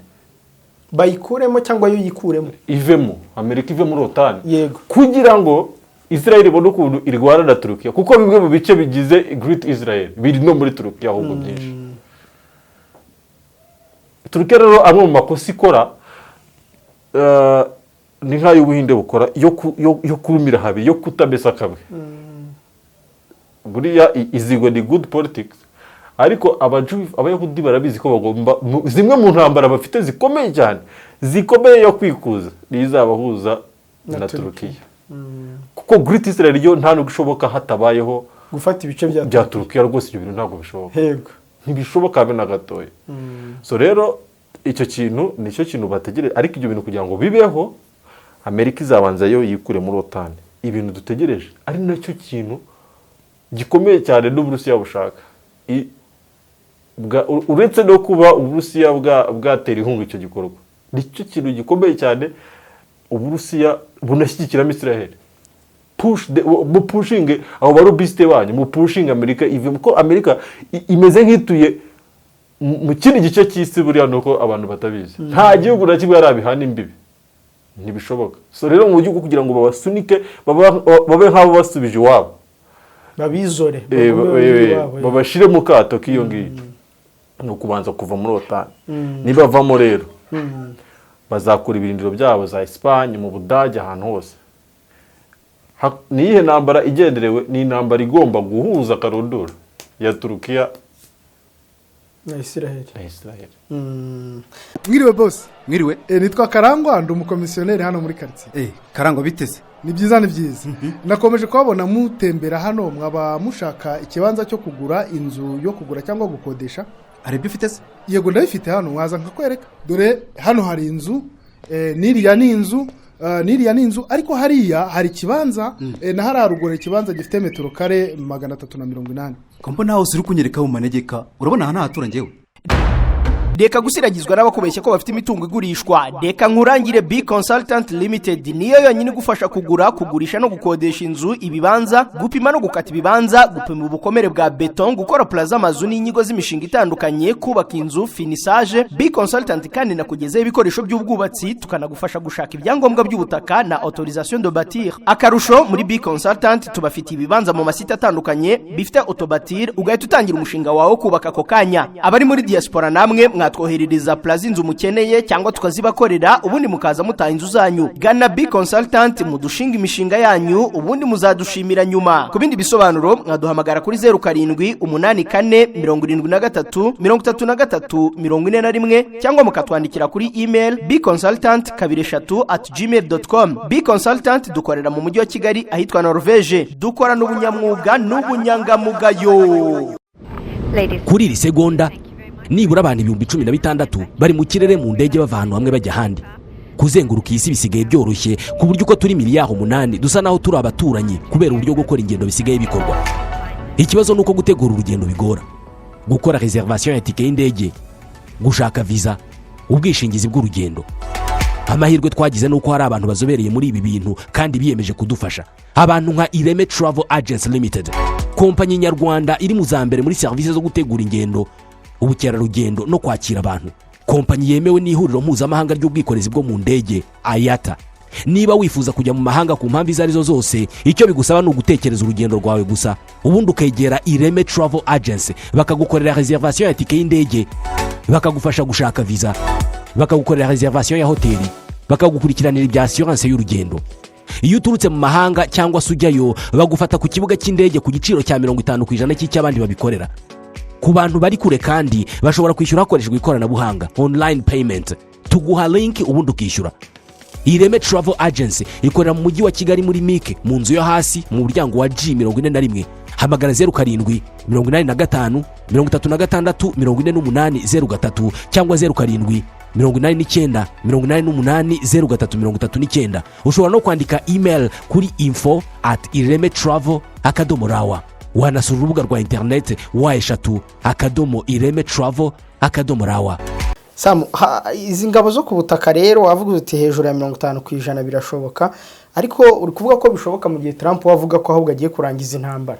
Bayikuremo cyangwa yo yikuremo? Ivemo, Amerika ive muri OTAN, kugira ngo Israel ibone ukuntu irwana na Turukiya, kuko bimwe mu bice bigize Great Israel biri no muri Turukiya ahubwo byinshi. Turukiya rero, amwe mu makosa ikora ni nk'ay'Ubuhinde bukora, yo kurumira habiri, yo kutamesa kamwe. Buriya izigo ni good politics, ariko Abayahudi barabizi ko bagomba zimwe mu ntambara bafite zikomeye cyane, zikomeye, yo kwikuza, niyo izabahuza na na Turukiya. Turukiya, kuko Great Israel yo nta nubwo ishoboka hatabayeho gufata ibice bya bya Turukiya. Rwose ibyo bintu ntabwo bishoboka. Ntibishoboka habe na gatoya. So rero icyo kintu nicyo kintu bategereje, ariko ibyo bintu kugira ngo bibeho, Amerika izabanza yo yikure muri OTAN. Ibintu dutegereje, ari nacyo kintu gikomeye cyane n'Uburusiya bushaka. Uretse no kuba Uburusiya bwatera inkunga icyo gikorwa, nicyo kintu gikomeye cyane Uburusiya bunashyigikiramo Israel. Mupushinge abo balobbyiste banyu, mupushinge Amerika ive, ko Amerika imeze nk'ituye mu kindi gice cy'isi. Buriya ni uko abantu batabizi, nta gihugu na kimwe yarabihana imbibi, ntibishoboka. So rero mu buryo bwo kugira ngo babasunike, babe nk'abo basubije iwabo, babizore, bagume iwabo, babashyire mu kato k'iyo ngiyo, ni ukubanza kuva muri OTAN. Nibavamo rero, bazakura ibirindiro byabo za Esipanye, mu Budage, ahantu hose. Ni iyihe ntambara igenderewe? Ni intambara igomba guhuza karundura ya Turukiya na Israel. Na Israel. Mwiriwe boss. Mwiriwe. Nitwa Karangwa, ndi umukomisiyoneri hano muri karitsiye. Karangwa, biteze? Ni byiza, ni byiza. Nakomeje kuhabona mutembera hano, mwaba mushaka ikibanza cyo kugura, inzu yo kugura cyangwa gukodesha? Hari ibyo ufite se? Yego, ndabifite hano, waza nkakwereka. Dore hano hari inzu, n'iriya ni inzu, n'iriya ni inzu, ariko hariya hari ikibanza, na hariya ruguru ikibanza gifite metero kare 380. Ko mbona hose uri kunyereka mu manegeka, urabona aha ntahatura njyewe? Reka gusiragizwa n'abakubeshya ko bafite imitungo igurishwa. Reka nkurangire B Consultant Limited, niyo yonyine igufasha kugura, kugurisha no gukodesha inzu, ibibanza, gupima no gukata ibibanza, gupima ubukomere bwa beton, gukora plan z'amazu n'inyigo z'imishinga itandukanye, kubaka inzu, finissage. B Consultant kandi nakugezeho ibikoresho by'ubwubatsi, tukanagufasha gushaka ibyangombwa by'ubutaka na autorisation de bâtir. Akarusho, muri B Consultant tubafitiye ibibanza mu masite atandukanye bifite autobâtir, ugahita utangira umushinga wawe wo kubaka ako kanya. Abari muri diaspora namwe mwatwoherereza plan z'inzu mukeneye cyangwa tukazibakorera, ubundi mukaza mutaha inzu zanyu. Gana B Consultant mudushinga imishinga yanyu, ubundi muzadushimira nyuma. Ku bindi bisobanuro mwaduhamagara kuri 0784733341 cyangwa mukatwandikira kuri email bconsultant23@gmail.com. B Consultant dukorera mu mujyi wa Kigali, ahitwa Norvege. Dukorana ubunyamwuga n'ubunyangamugayo. Kuri iri segonda, nibura abantu 16,000 bari mu kirere mu ndege, bava ahantu hamwe bajya ahandi. Kuzenguruka iyi si bisigaye byoroshye, ku buryo uko turi miliyari 8 dusa naho turi abaturanyi, kubera uburyo gukora ingendo bisigaye bikorwa. Ikibazo ni uko gutegura urugendo bigora: gukora réservation ya tike y'indege, gushaka viza, ubwishingizi bw'urugendo. Amahirwe twagize ni uko hari abantu bazobereye muri ibi bintu kandi biyemeje kudufasha, abantu nka Ireme Travel Agency Limited, kompanyi nyarwanda iri mu za mbere muri serivisi zo gutegura ingendo, ubukerarugendo no kwakira abantu, kompanyi yemewe n'ihuriro mpuzamahanga ry'ubwikorezi bwo mu ndege, IATA. Niba wifuza kujya mu mahanga ku mpamvu izo arizo zose, icyo bigusaba ni ugutekereza urugendo rwawe gusa, ubundi ukegera Ireme Travel Agency, bakagukorera réservation ya tike y'indege, bakagufasha gushaka viza, bakagukorera réservation ya hoteli, bakagukurikiranira ibya assurance y'urugendo. Iyo uturutse mu mahanga cyangwa se ujyayo, bagufata ku kibuga cy'indege ku giciro cya 50% cy'icy'abandi babikorera. Ku bantu bari kure kandi bashobora kwishyura hakoreshejwe ikoranabuhanga, online payment. Tuguha link ubundi ukishyura. Ireme Travel Agency ikorera mu mujyi wa Kigali, muri MIC, mu nzu yo hasi, mu muryango wa G 41. Hamagara 0785364803 cyangwa 0789880339. Ushobora no kwandika email kuri info@iremetravel.rw. Wanasura urubuga rwa interineti www.iremetravel.rw. Samu, izi ngabo zo ku butaka rero, wavuga uti hejuru ya 50% birashoboka, ariko uri kuvuga ko bishoboka mu gihe Trump we avuga ko ahubwo agiye kurangiza intambara.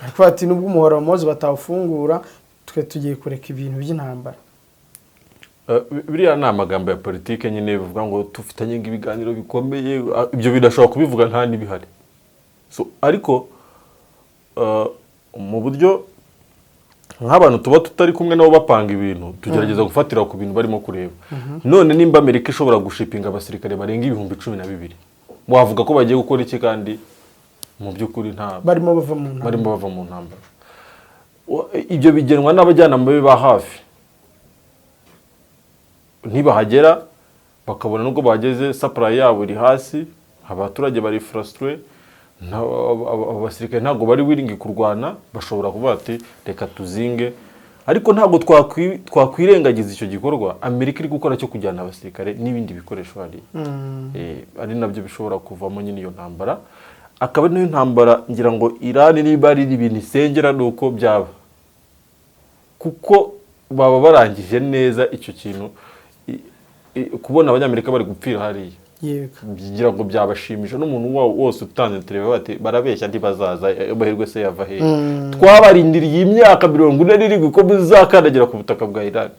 Ariko ati nubwo umuhora wa Hormuz batawufungura, twe tugiye kureka ibintu by'intambara. Biriya ni amagambo ya politike nyine, bivuga ngo dufitanye ibiganiro bikomeye. Ibyo bidashobora kubivuga nta n'ibihari. So, ariko mu buryo nk'abantu tuba tutari kumwe nabo bapanga ibintu, tugerageza gufatira ku bintu barimo kureba. None nimba Amerika ishobora gushipinga abasirikare barenga 12,000, wavuga ko bagiye gukora iki kandi mu by'ukuri nta barimo bava mu ntambara? Barimo bava mu ntambara. Ibyo bigenwa n'abajyanama be ba hafi. Ntibahagera, bakabona nubwo bahageze supply yabo iri hasi, abaturage bari frustré, abasirikare ntabwo bari willing kurwana, bashobora kuvuga ati reka tuzinge. Ariko ntabwo twakwirengagiza icyo gikorwa Amerika iri gukora cyo kujyana abasirikare n'ibindi bikoresho hariya. Ari nabyo bishobora kuvamo nyine iyo ntambara, akaba ari nayo ntambara ngira ngo Irani niba ari ibintu isengera ni uko byaba, kuko baba barangije neza icyo kintu, kubona Abanyamerika bari gupfira hariya. Ngira ngo byabashimisha n'umuntu wose utanze tureba bati barabeshya, ntibazaza, amahirwe se yava hehe? Twabarindiriye imyaka 47 ko muzakandagira ku butaka bwa Iran.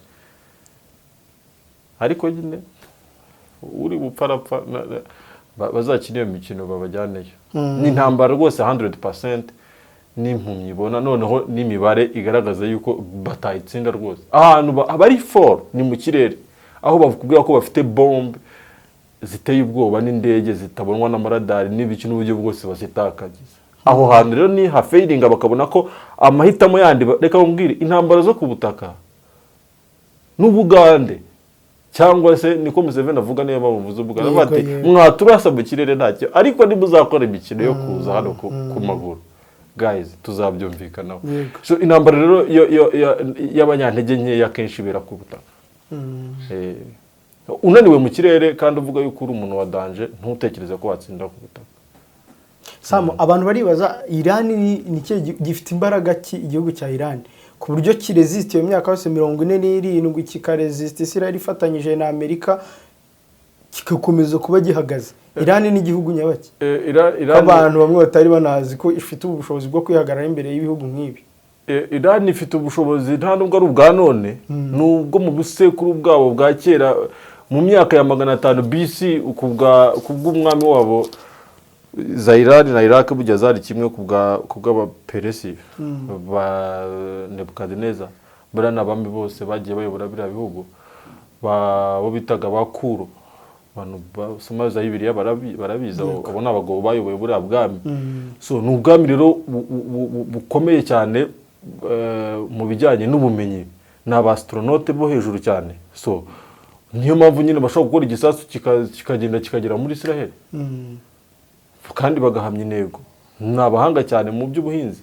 Ariko nyine uri bupfa arapfa, bazakina iyo mikino babajyaneyo. Ni intambara rwose 100% n'impumyi ibona, noneho n'imibare igaragaza yuko batayitsinda rwose. Ahantu bari fort ni mu kirere, aho bakubwira ko bafite bombe ziteye ubwoba n'indege zitabonwa n'amaradari n'ibiki n'uburyo bwose bazitakagiza. Aho hantu rero ni hafailinga, bakabona ko amahitamo yandi reka nkubwire, intambara zo ku butaka n'Ubugande, cyangwa se niko Museveni avuga, niyo mpamvu mvuze Ubugande. Avuga ati mwaturasa mu kirere ntacyo, ariko nimuzakora imikino yo kuza hano ku maguru, guys, tuzabyumvikanaho. So intambara rero y'abanyantege nkeya akenshi ibera ku butaka. Unaniwe mu kirere kandi uvuga yuko uri umuntu wa danger, ntutekereze ko watsinda ku butaka. Samu, abantu baribaza Irani ni ikihe gifite imbaraga ki, igihugu cya Irani, ku buryo kiresista iyo myaka yose 47, kikaresista Israel ifatanyije na Amerika, kigakomeza kuba gihagaze? Irani ni igihugu nyabaki? Ko Irani, abantu bamwe batari banazi ko ifite ubushobozi bwo kwihagarara imbere y'ibihugu nk'ibi. Irani ifite ubushobozi, nta nubwo ari ubwa none, ni ubwo mu busekuru bwabo bwa kera, mu myaka ya 500 BC, ku bw'umwami wabo. Za Irani na Iraq burya zari kimwe ku bw'Abaperesi ba Nebukadineza. Bariya ni abami bose bagiye bayobora biriya bihugu, bo bitaga ba Kuro. Abantu basoma za Bibiliya barabizi, abo ni abagabo bayoboye buriya bwami. So ni ubwami rero bukomeye cyane mu bijyanye n'ubumenyi, ni abastronaute bo hejuru cyane. So niyo mpamvu nyine bashobora gukora igisasu kikagenda kikagera muri Israel kandi bagahamya intego. Ni abahanga cyane mu by'ubuhinzi,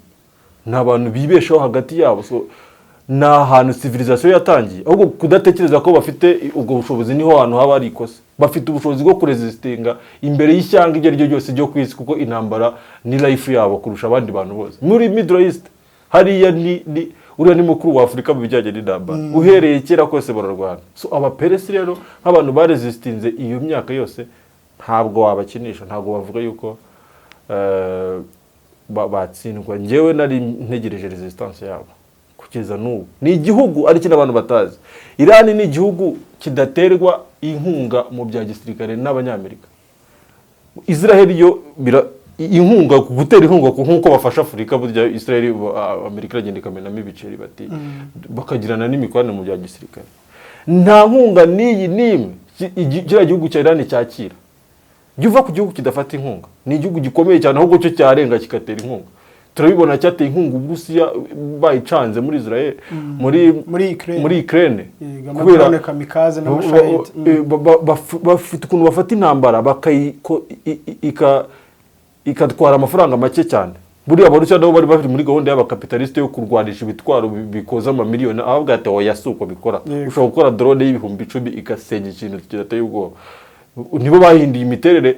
ni abantu bibeshaho hagati yabo. So ni ahantu civilisation yatangiye. Ahubwo kudatekereza ko bafite ubwo bushobozi niho hantu haba hari ikosa. Bafite ubushobozi bwo kuresistinga imbere y'ishyanga iryo ari ryo ryose ryo ku isi, kuko intambara ni life yabo kurusha abandi bantu bose muri Middle East hariya. Ni uriya ni mukuru wa Afurika mu bijyanye n'intambara, uhereye kera kose bararwana. So Abaperesi rero nk'abantu baresistinze iyo myaka yose, ntabwo wabakinisha, ntabwo bavuga yuko batsindwa. Njyewe nari ntegereje resistance yabo kugeza n'ubu. Ni igihugu ari kino abantu batazi, Irani ni igihugu kidaterwa inkunga mu bya gisirikare n'Abanyamerika. Israel yo inkunga, gutera inkunga nk'uko bafasha Afurika, burya Israel, Amerika iragenda ikamenamo ibiceri, bati bakagirana n'imikoranire mu bya gisirikare. Nta nkunga n'iyi n'imwe kiriya gihugu cya Irani cyakira. Jya uva ku gihugu kidafata inkunga, ni igihugu gikomeye cyane, ahubwo cyo cyarenga kigatera inkunga. Turabibona, cyateye inkunga Uburusiya bayicanze muri Israel, muri Muri Ukraine. Muri Ukraine. Yego, amadrone kamikaze n'amashahidi. Bafite ukuntu bafata intambara ikatwara amafaranga make cyane. Buriya Abarusiya nabo bari bari muri gahunda y'abakapitalisite yo kurwanisha ibitwaro bikoza amamiliyoni, aho ati oya, si uko bikora. Ushobora gukora drone y'10,000 igasenya ikintu kidateye ubwoba. Nibo bahinduye imiterere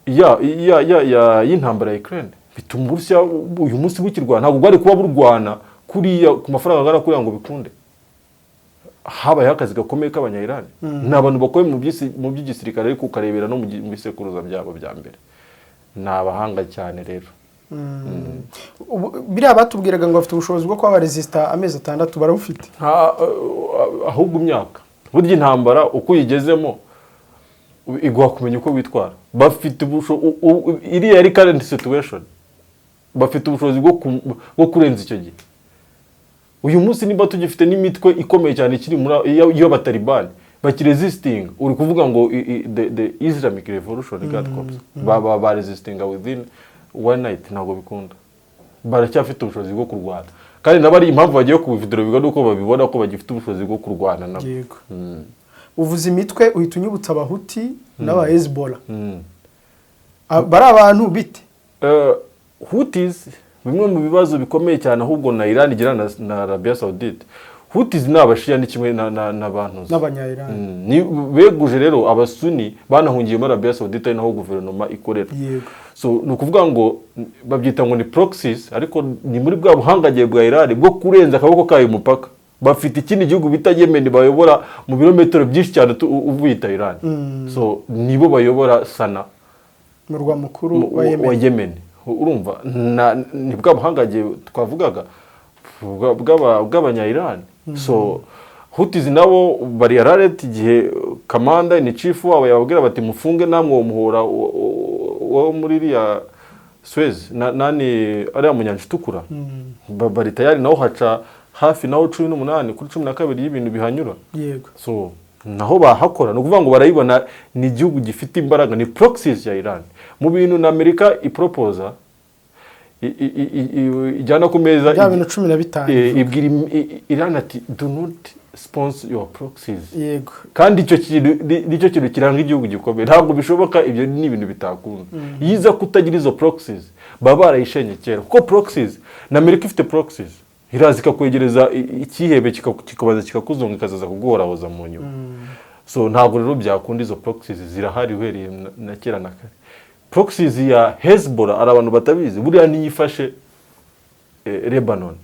ya ya ya ya y'intambara ya Ukraine, bituma Uburusiya uyu munsi bukirwana. Ntabwo bwari kuba burwana kuriya ku mafaranga angana kuriya ngo bikunde. Habayeho akazi gakomeye k'Abanya-Iran. Ni abantu bakomeye mu by'igisirikare, ariko ukarebera no mu bisekuruza byabo bya mbere, ni abahanga cyane rero. Biriya batubwiraga ngo bafite ubushobozi bwo kuba baresista amezi 6, barabufite? Ahubwo imyaka. Burya intambara uko uyigezemo iguha kumenya uko witwara. Bafite iriya yari current situation, bafite ubushobozi bwo kurenza icyo gihe. Uyu munsi niba tugifite n'imitwe ikomeye cyane ikiri muri y'Abatalibani bakiresistinga, uri kuvuga ngo the Islamic Revolution Guard Corps ba resistinga within one night? Ntabwo bikunda. Baracyafite ubushobozi bwo kurwana, kandi nabo ari impamvu bagiye kubividoro nuko babibona ko bagifite ubushobozi bwo kurwana nabo. Yego, uvuze imitwe uhita unyibutsa Abahuti n'aba Hezbollah. Bari abantu bite? Houthis, bimwe mu bibazo bikomeye cyane ahubwo na Iran igira na Arabia Saudite. Houthis ni Abashiya, ni kimwe n'abantu N'Abanya-Iran. Ni beguje rero Abasuni banahungiye muri Arabia Saudite, ari naho guverinoma ikorera. So ni ukuvuga ngo babyita ngo ni proxies, ariko ni muri bwa buhangagiye bwa Iran bwo kurenza akaboko kayo umupaka. Bafite ikindi gihugu bita Yemen bayobora mu birometero byinshi cyane uvuye i Tehran. So nibo bayobora Sana, murwa mukuru wa Yemen. Wa Yemen. Urumva ni bwa buhangange twavugaga bw'abanya-Iran. So Houthis nabo bari alert igihe commander in chief wabo yababwira bati: "Mufunge namwe uwo muhora wo muri iriya Suez nani, ariya mu nyanja itukura." Bari tayari, naho haca hafi naho 18 kuri 12 y'ibintu bihanyura. So naho bahakora, ni ukuvuga ngo barayibona, ni igihugu gifite imbaraga, ni proxies ya Iran mu bintu na Amerika iproposa, ijyana ku meza. Bya bintu 15. Ibwira Iran ati: "Do not sponsor your proxies." Kandi icyo kintu nicyo kintu kiranga igihugu gikomeye. Ntabwo bishoboka, ibyo ni ibintu bitakunda. Iyo iza kutagira izo proxies, baba barayishenye kera, kuko proxies na Amerika ifite proxies, iraza ikakwegereza icyihebe, kikabaza kikakuzonga, ikazaza kuguhorahoza mu nyuma. So ntabwo rero byakunda. Izo proxies zirahari uhereye na kera na kare. Proxies ya Hezbollah, hari abantu batabizi, buriya niyo ifashe Lebanon.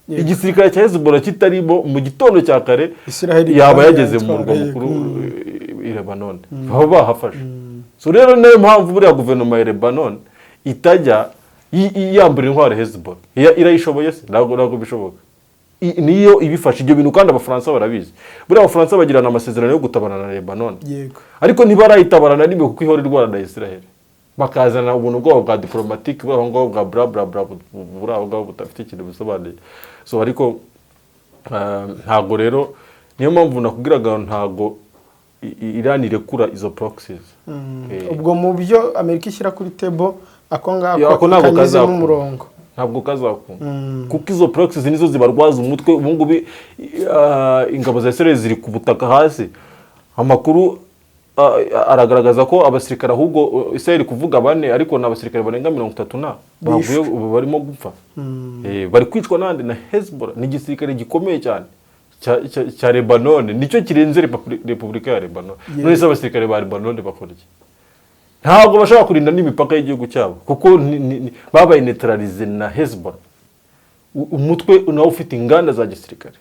Igisirikare cya Hezbollah kitarimo, mu gitondo cya kare Israel yaba yageze mu yatwara, murwa mukuru i Lebanon, baba bahafashe. So rero niyo mpamvu buriya guverinoma ya Lebanon itajya yambura intwaro Hezbollah. Irayishoboye se? Ntabwo bishoboka. Niyo ibifashe ibyo bintu, kandi Abafaransa barabizi. Buriya Abafaransa bagirana amasezerano yo gutabarana na Lebanon, ariko ntibarayitabara na rimwe, kuko ihora irwana na Israel, bakazana ubuntu bwabo bwa diplomatique buri aho ngaho, bwa bla bla bla buri aho ngaho budafite ikintu busobanuye. So ariko ntabwo rero, niyo mpamvu nakubwiraga, ntabwo Iran irekura izo proxies. Ubwo mu byo Amerika ishyira kuri table, ako ngako Ako ntabwo kanyuzemo kazakunda. umurongo. Ntabwo kazakunda, kuko izo proxies nizo zibarwaza umutwe. Ubu ngubu ingabo za Israel ziri ku butaka hasi. Amakuru aragaragaza ko abasirikare, ahubwo Israel kuvuga bane, ariko ni abasirikare barenga 30 na bavuye ubu barimo gupfa. Bari kwicwa nande? Na Hezbollah. Ni igisirikare gikomeye cyane cya Lebanon, nicyo kirenze Repubulika ya Lebanon. None se abasirikare ba Lebanon bakora iki? Ntabwo bashobora kurinda n'imipaka y'igihugu cyabo, kuko babaye neutralisé na Hezbollah. Umutwe nawo ufite inganda za gisirikare.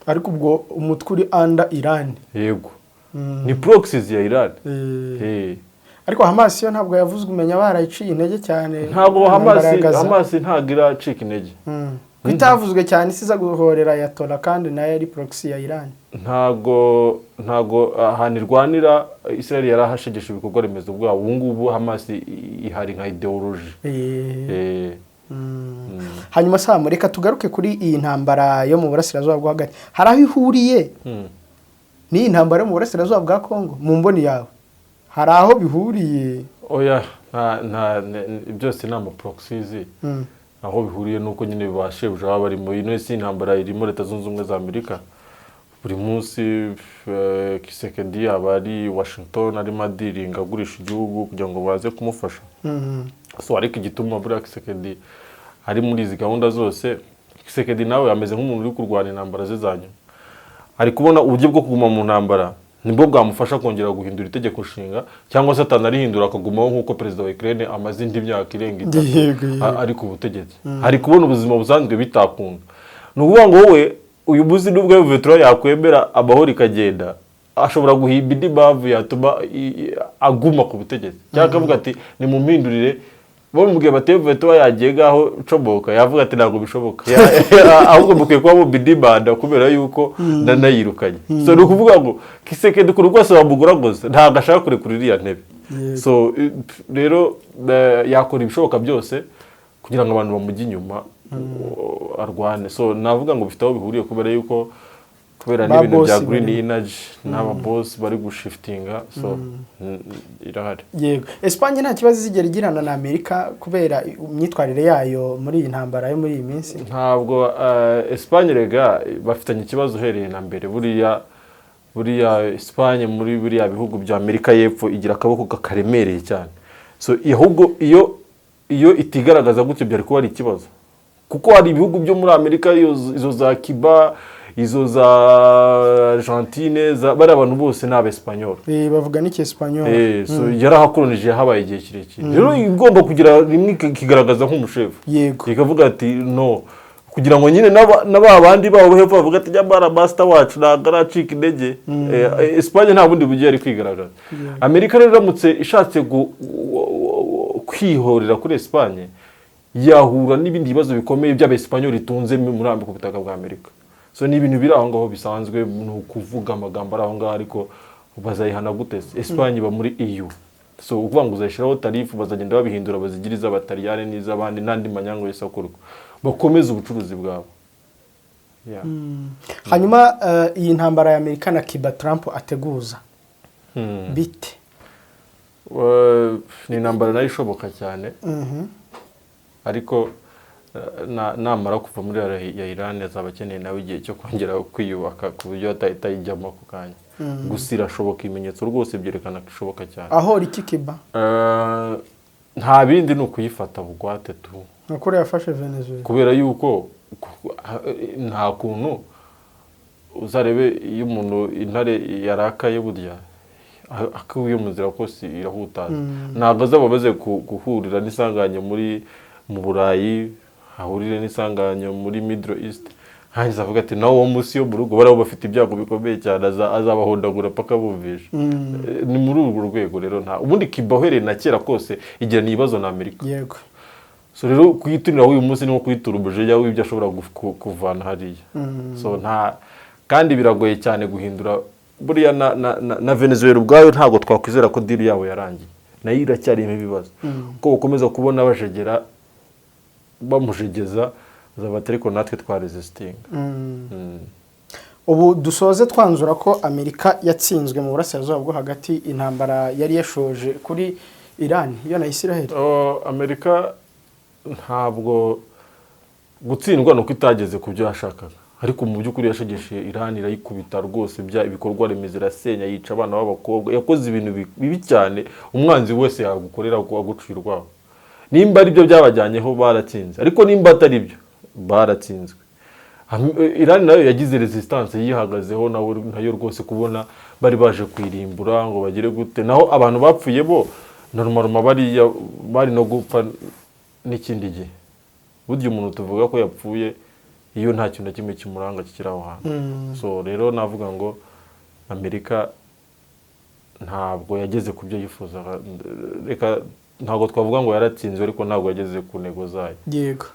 Ariko ubwo umutwe uri under Iran. Yego, ni proxies ya Iran. Ariko Hamas yo ntabwo yavuzwe, umenya barayiciye intege cyane. Ntabwo Hamas Intambara ya Gaza. Hamas ntabwo iracika intege. Ko itavuzwe cyane, isiza guhorera Ayatollah, kandi nayo ari proxy ya Iran. Ntabwo ahantu irwanira, Israel yarahashegeshe ibikorwa remezo bwabo. Ubu ngubu Hamas ihari nka idéologie. Hanyuma Samu, reka tugaruke kuri iyi ntambara yo mu burasirazuba bwo hagati. Hari aho ihuriye n'iyi ntambara yo mu burasirazuba bwa Kongo? Mu mboni yawe hari aho bihuriye? Oya, nta nta byose ni ama proxies. Aho bihuriye nuko nyine ba shebuja baba barimo. Ino si intambara irimo Leta Zunze Ubumwe za Amerika. Buri munsi Tshisekedi aba ari Washington, arimo adealinga, agurisha igihugu kugira ngo baze kumufasha. So ariko igituma buriya Tshisekedi ari muri izi gahunda zose, Tshisekedi nawe ameze nk'umuntu uri kurwana intambara ze za nyuma. Ari kubona uburyo bwo kuguma mu ntambara nibwo bwamufasha kongera guhindura itegeko nshinga, cyangwa se atanarihindura akagumaho nk'uko perezida wa Ukraine amaze indi myaka irenga 3 Yego. ari ku butegetsi. Ari kubona ubuzima busanzwe bitakunda. Ni ukuvuga ngo wowe uyu munsi, nubwo M23 yakwemera amahoro ikagenda, ashobora guhimba indi mpamvu yatuma aguma ku butegetsi, cyangwa akavuga ati: "Nimumpindurire." Bamubwiye bati: "M23 yagiye ngaho comoka," yavuga ati: "Ntabwo bishoboka. Ahubwo mukwiye kuba mubidimanda kubera yuko nanayirukanye." So ni ukuvuga ngo Tshisekedi ukuntu rwose wamuguraguza, ntabwo ashaka kurekura iriya ntebe. So rero yakora ibishoboka byose kugira ngo abantu bamujye inyuma, arwane. So navuga ngo bifite aho bihuriye, kubera yuko kubera Ba n'ibintu bya boss green bari- energy n'aba boss bari gushiftinga. So irahari. Yego, Espagne nta kibazo izigera igirana na Amerika kubera imyitwarire yayo muri iyi ntambara yo muri iyi minsi? Ntabwo Espagne rega bafitanye ikibazo uhereye na mbere. Buriya Espagne muri buriya bihugu bya Amerika y'Epfo igira akaboko karemereye cyane. So ahubwo iyo itigaragaza gutyo byari kuba ari ikibazo, kuko hari ibihugu byo muri Amerika, izo za Cuba, izo za Argentine, bariya abantu bose ni Abesipanyol. Bavuga n'Icyesipanyol. So yarahakoronije, yahabaye igihe kirekire. Rero igomba kugira rimwe ikigaragaza nk'umushefu, ikavuga ati: "No." Kugira ngo nyine na ba bandi babo hepfo bavuga ati: "Nyamara master wacu ntabwo aracika intege." Espagne nta bundi buryo yari kwigaragaza. Amerika rero iramutse ishatse kwihorera kuri Espagne, yahura n'ibindi bibazo bikomeye by'Abesipanyoli itunze muri ku butaka bwa Amerika. So ni ibintu biri aho ngaho bisanzwe, ni ukuvuga amagambo ari aho ngaho, ariko bazayihana gute se? Espagne iba muri EU, so ukuvuga ngo uzayishyiraho tarifu, bazagenda babihindura, bazigire iz'Abataliyani n'iz'abandi n'andi manyanga yose akorwa, bakomeze ubucuruzi bwabo. Yeah. Hanyuma iyi ntambara ya Amerika na Cuba Trump ateguza, bite? Ni intambara nayo ishoboka cyane, ariko namara kuva muri ya Iran azaba akeneye nawe igihe cyo kongera kwiyubaka, ku buryo atahita ayijyamo ako kanya. Gusa irashoboka, ibimenyetso rwose byerekana ko ishoboka cyane. Aho iki Cuba? Nta bindi, ni ukuyifata bugwate tu. Nka kuriya yafashe Venezuela. Kubera yuko nta kuntu, uzarebe iyo umuntu intare yarakaye, burya akuye mu nzira kose irahutaza. Ntabwo azaba amaze guhurira n'isanganya mu Burayi, ahurire n'isanganya muri Middle East, hanyuma avuga ati nawe uwo munsi yo mu rugo bariya bafite ibyago bikomeye cyane, azabahondagura paka bumvisha. Ni muri urwo rwego rero. Nta ubundi, Cuba uhereye na kera kose igirana ibibazo na Amerika. So rero kuyituriraho uyu munsi ni nko kuyitura umujinya w'ibyo ashobora kuvana hariya. So nta kandi biragoye cyane guhindura. Buriya na Venezuela ubwayo ntabwo twakwizera ko deal yabo yarangiye, nayo iracyarimo ibibazo, kuko bakomeza kubona bajegera, bamujegeza, azaba ariko natwe twaresistinga. Ubu dusoze twanzura ko Amerika yatsinzwe mu Burasirazuba bwo Hagati, intambara yari yashoje kuri Iran yo na Israel? Oh, Amerika ntabwo gutsindwa, ni uko itageze ku byo yashakaga, ariko mu by'ukuri yashegeshe Iran, irayikubita rwose, bya ibikorwa remezo irasenya, yica abana b'abakobwa, yakoze ibintu bibi cyane umwanzi wese yagukorera agucira urwaho. Nimba ari byo byabajyanyeho, baratsinze, ariko nimba atari byo, baratsinzwe. Iran nayo yagize resistance, yihagazeho nayo rwose. Kubona bari baje kuyirimbura ngo bagere gute, naho abantu bapfuye bo na rumaruma bariya bari no gupfa n'ikindi gihe. Burya umuntu tuvuga ko yapfuye iyo nta kintu na kimwe kimuranga kikiri aho hantu. So rero navuga ngo Amerika ntabwo yageze ku byo yifuzaga. Reka, ntabwo twavuga ngo yaratsinzwe, ariko ntabwo yageze ku ntego zayo. Yego.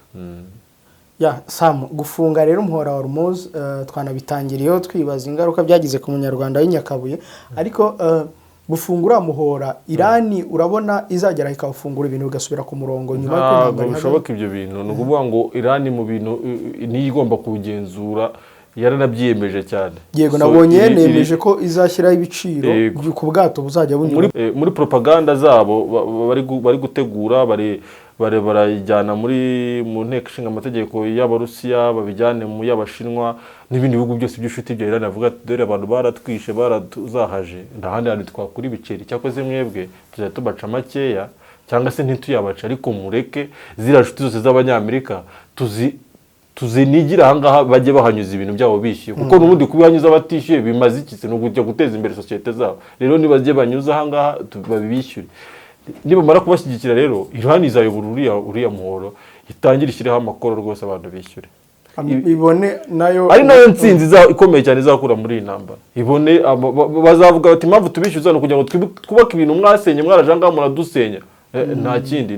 Ya Sam, gufunga rero umuhora wa Hormuz, twanabitangiriyeho twibaza ingaruka byagize ku Munyarwanda w'inyakabuye, ariko gufungura uriya muhora, Irani urabona izagera ikawufungura, ibintu bigasubira ku murongo nyuma y'uko Ntabwo intambara ihagaze? bishoboka ibyo bintu. Ni ukuvuga ngo Irani mu bintu niyo igomba kuwugenzura, yaranabyiyemeje cyane. Yego. So, Nabonye yenemeje ko izashyiraho ibiciro ku bwato buzajya bunyura. Muri propaganda zabo bari gutegura, bari barayijyana mu nteko ishinga amategeko y'Abarusiya, babijyane mu y'Abashinwa n'ibindi bihugu byose by'inshuti bya Iran, bavuga ati: "Dore abantu baratwishe, baratuzahaje, nta handi hantu twakura ibiceri, cyakoze mwebwe tuzajya tubaca makeya cyangwa se ntituyabace, ariko mureke ziriya nshuti zose z'Abanyamerika tuzinigira ahangaha, bajye bahanyuza ibintu byabo bishyuye, kuko n'ubundi kubihanyuza batishyuye bimaze iki se? Ni ukujya guteza imbere sosiyete zabo. Rero nibajye banyuza ahangaha babishyure." Nibamara kubashyigikira rero, Iran izayobora uriya muhoro, itangire ishyireho amakoro rwose, abantu bishyure. Ibone nayo Ari nayo ntsinzi ikomeye cyane izakura muri iyi ntambara. Ibone bazavuga bati: "Impamvu tubishyuza ni ukugira ngo twubake ibintu mwasenye, mwaraje ahangaha muradusenya." Nta kindi.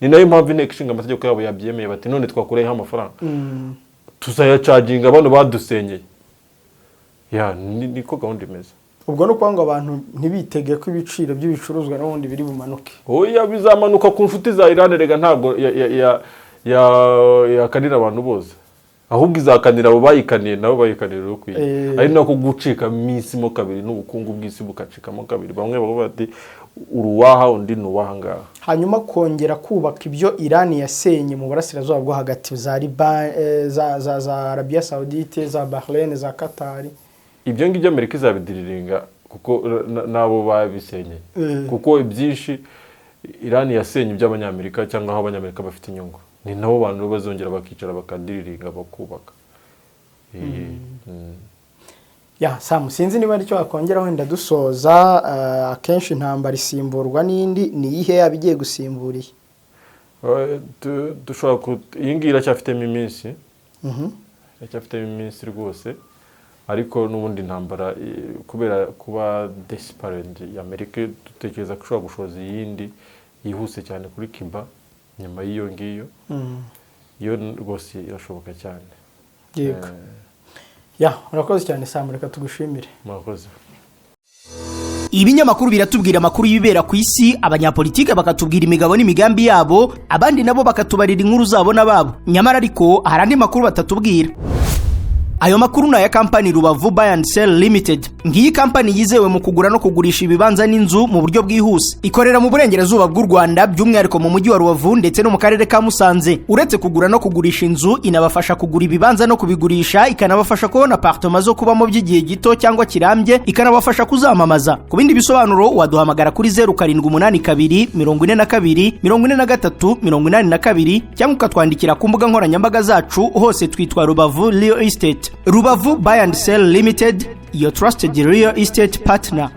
Ni nayo mpamvu inteko ishinga amategeko yabo yabyemeye, bati: "None twakureho amafaranga, tuzayacaginga bano badusenyeye." Ya, niko gahunda imeze. Ubwo ni ukuvuga ngo abantu ntibitege ko ibiciro by'ibicuruzwa n'ubundi biri bumanuke? Oya, bizamanuka ku nshuti za Iran. Rega ntabwo yakanira abantu bose, ahubwo izakanira abo bayikaniye, nabo bayikanira urukwiye. Ari nako gucika isi mo kabiri, n'ubukungu bw'isi bugacikamo kabiri, bamwe bavuga bati uruwaha, undi ni uwaha ngaha. Hanyuma kongera kubaka ibyo Iran yasenye mu Burasirazuba bwo Hagati, za Liban, za Arabia Saudite, za Bahrain, za Qatar? Ibyo ngibyo Amerika izabidiriringa, kuko nabo babisenyeye. Kuko ibyinshi Iran yasenye iby'Abanyamerika cyangwa aho Abanyamerika bafite inyungu, ni nabo bantu bazongera bakicara bakadiriringa, bakubaka. Ya Sam, sinzi niba aricyo wakongera wenda dusoza. Akenshi intambara isimburwa n'indi, ni iyihe yaba igiye gusimbura iyi? Dushobora iyi ngiyi iracyafitemo iminsi. Iracyafitemo iminsi rwose, ariko n'ubundi intambara kubera kuba desperate ya Amerika, dutekereza ko ishobora gushoza iyindi yihuse cyane kuri Cuba nyuma y'iyo ngiyo. Iyo rwose irashoboka cyane. Yego, ya, urakoze cyane Sam, reka tugushimire. Murakoze. Ibinyamakuru biratubwira amakuru y'ibibera ku isi, abanyapolitike bakatubwira imigabo n'imigambi yabo, abandi nabo bakatubarira inkuru zabo n'ababo. Nyamara ariko hari andi makuru batatubwira. Ayo makuru ni aya kampani Rubavu Buy and Sell Limited. Ngiyi kampani yizewe mu kugura no kugurisha ibibanza n'inzu mu buryo bwihuse. Ikorera mu burengerazuba bw'u Rwanda, by'umwihariko mu mujyi wa Rubavu ndetse no mu karere ka Musanze. Uretse kugura no kugurisha inzu, inabafasha kugura ibibanza no kubigurisha, ikanabafasha kubona apartema zo kubamo by'igihe gito cyangwa kirambye, ikanabafasha kuzamamaza. Ku bindi bisobanuro waduhamagara kuri 0782 42 43 82 cyangwa ukatwandikira ku mbuga nkoranyambaga zacu. Hose twitwa Rubavu Real Estate. Rubavu Buy and Sell Limited, your trusted real estate partner.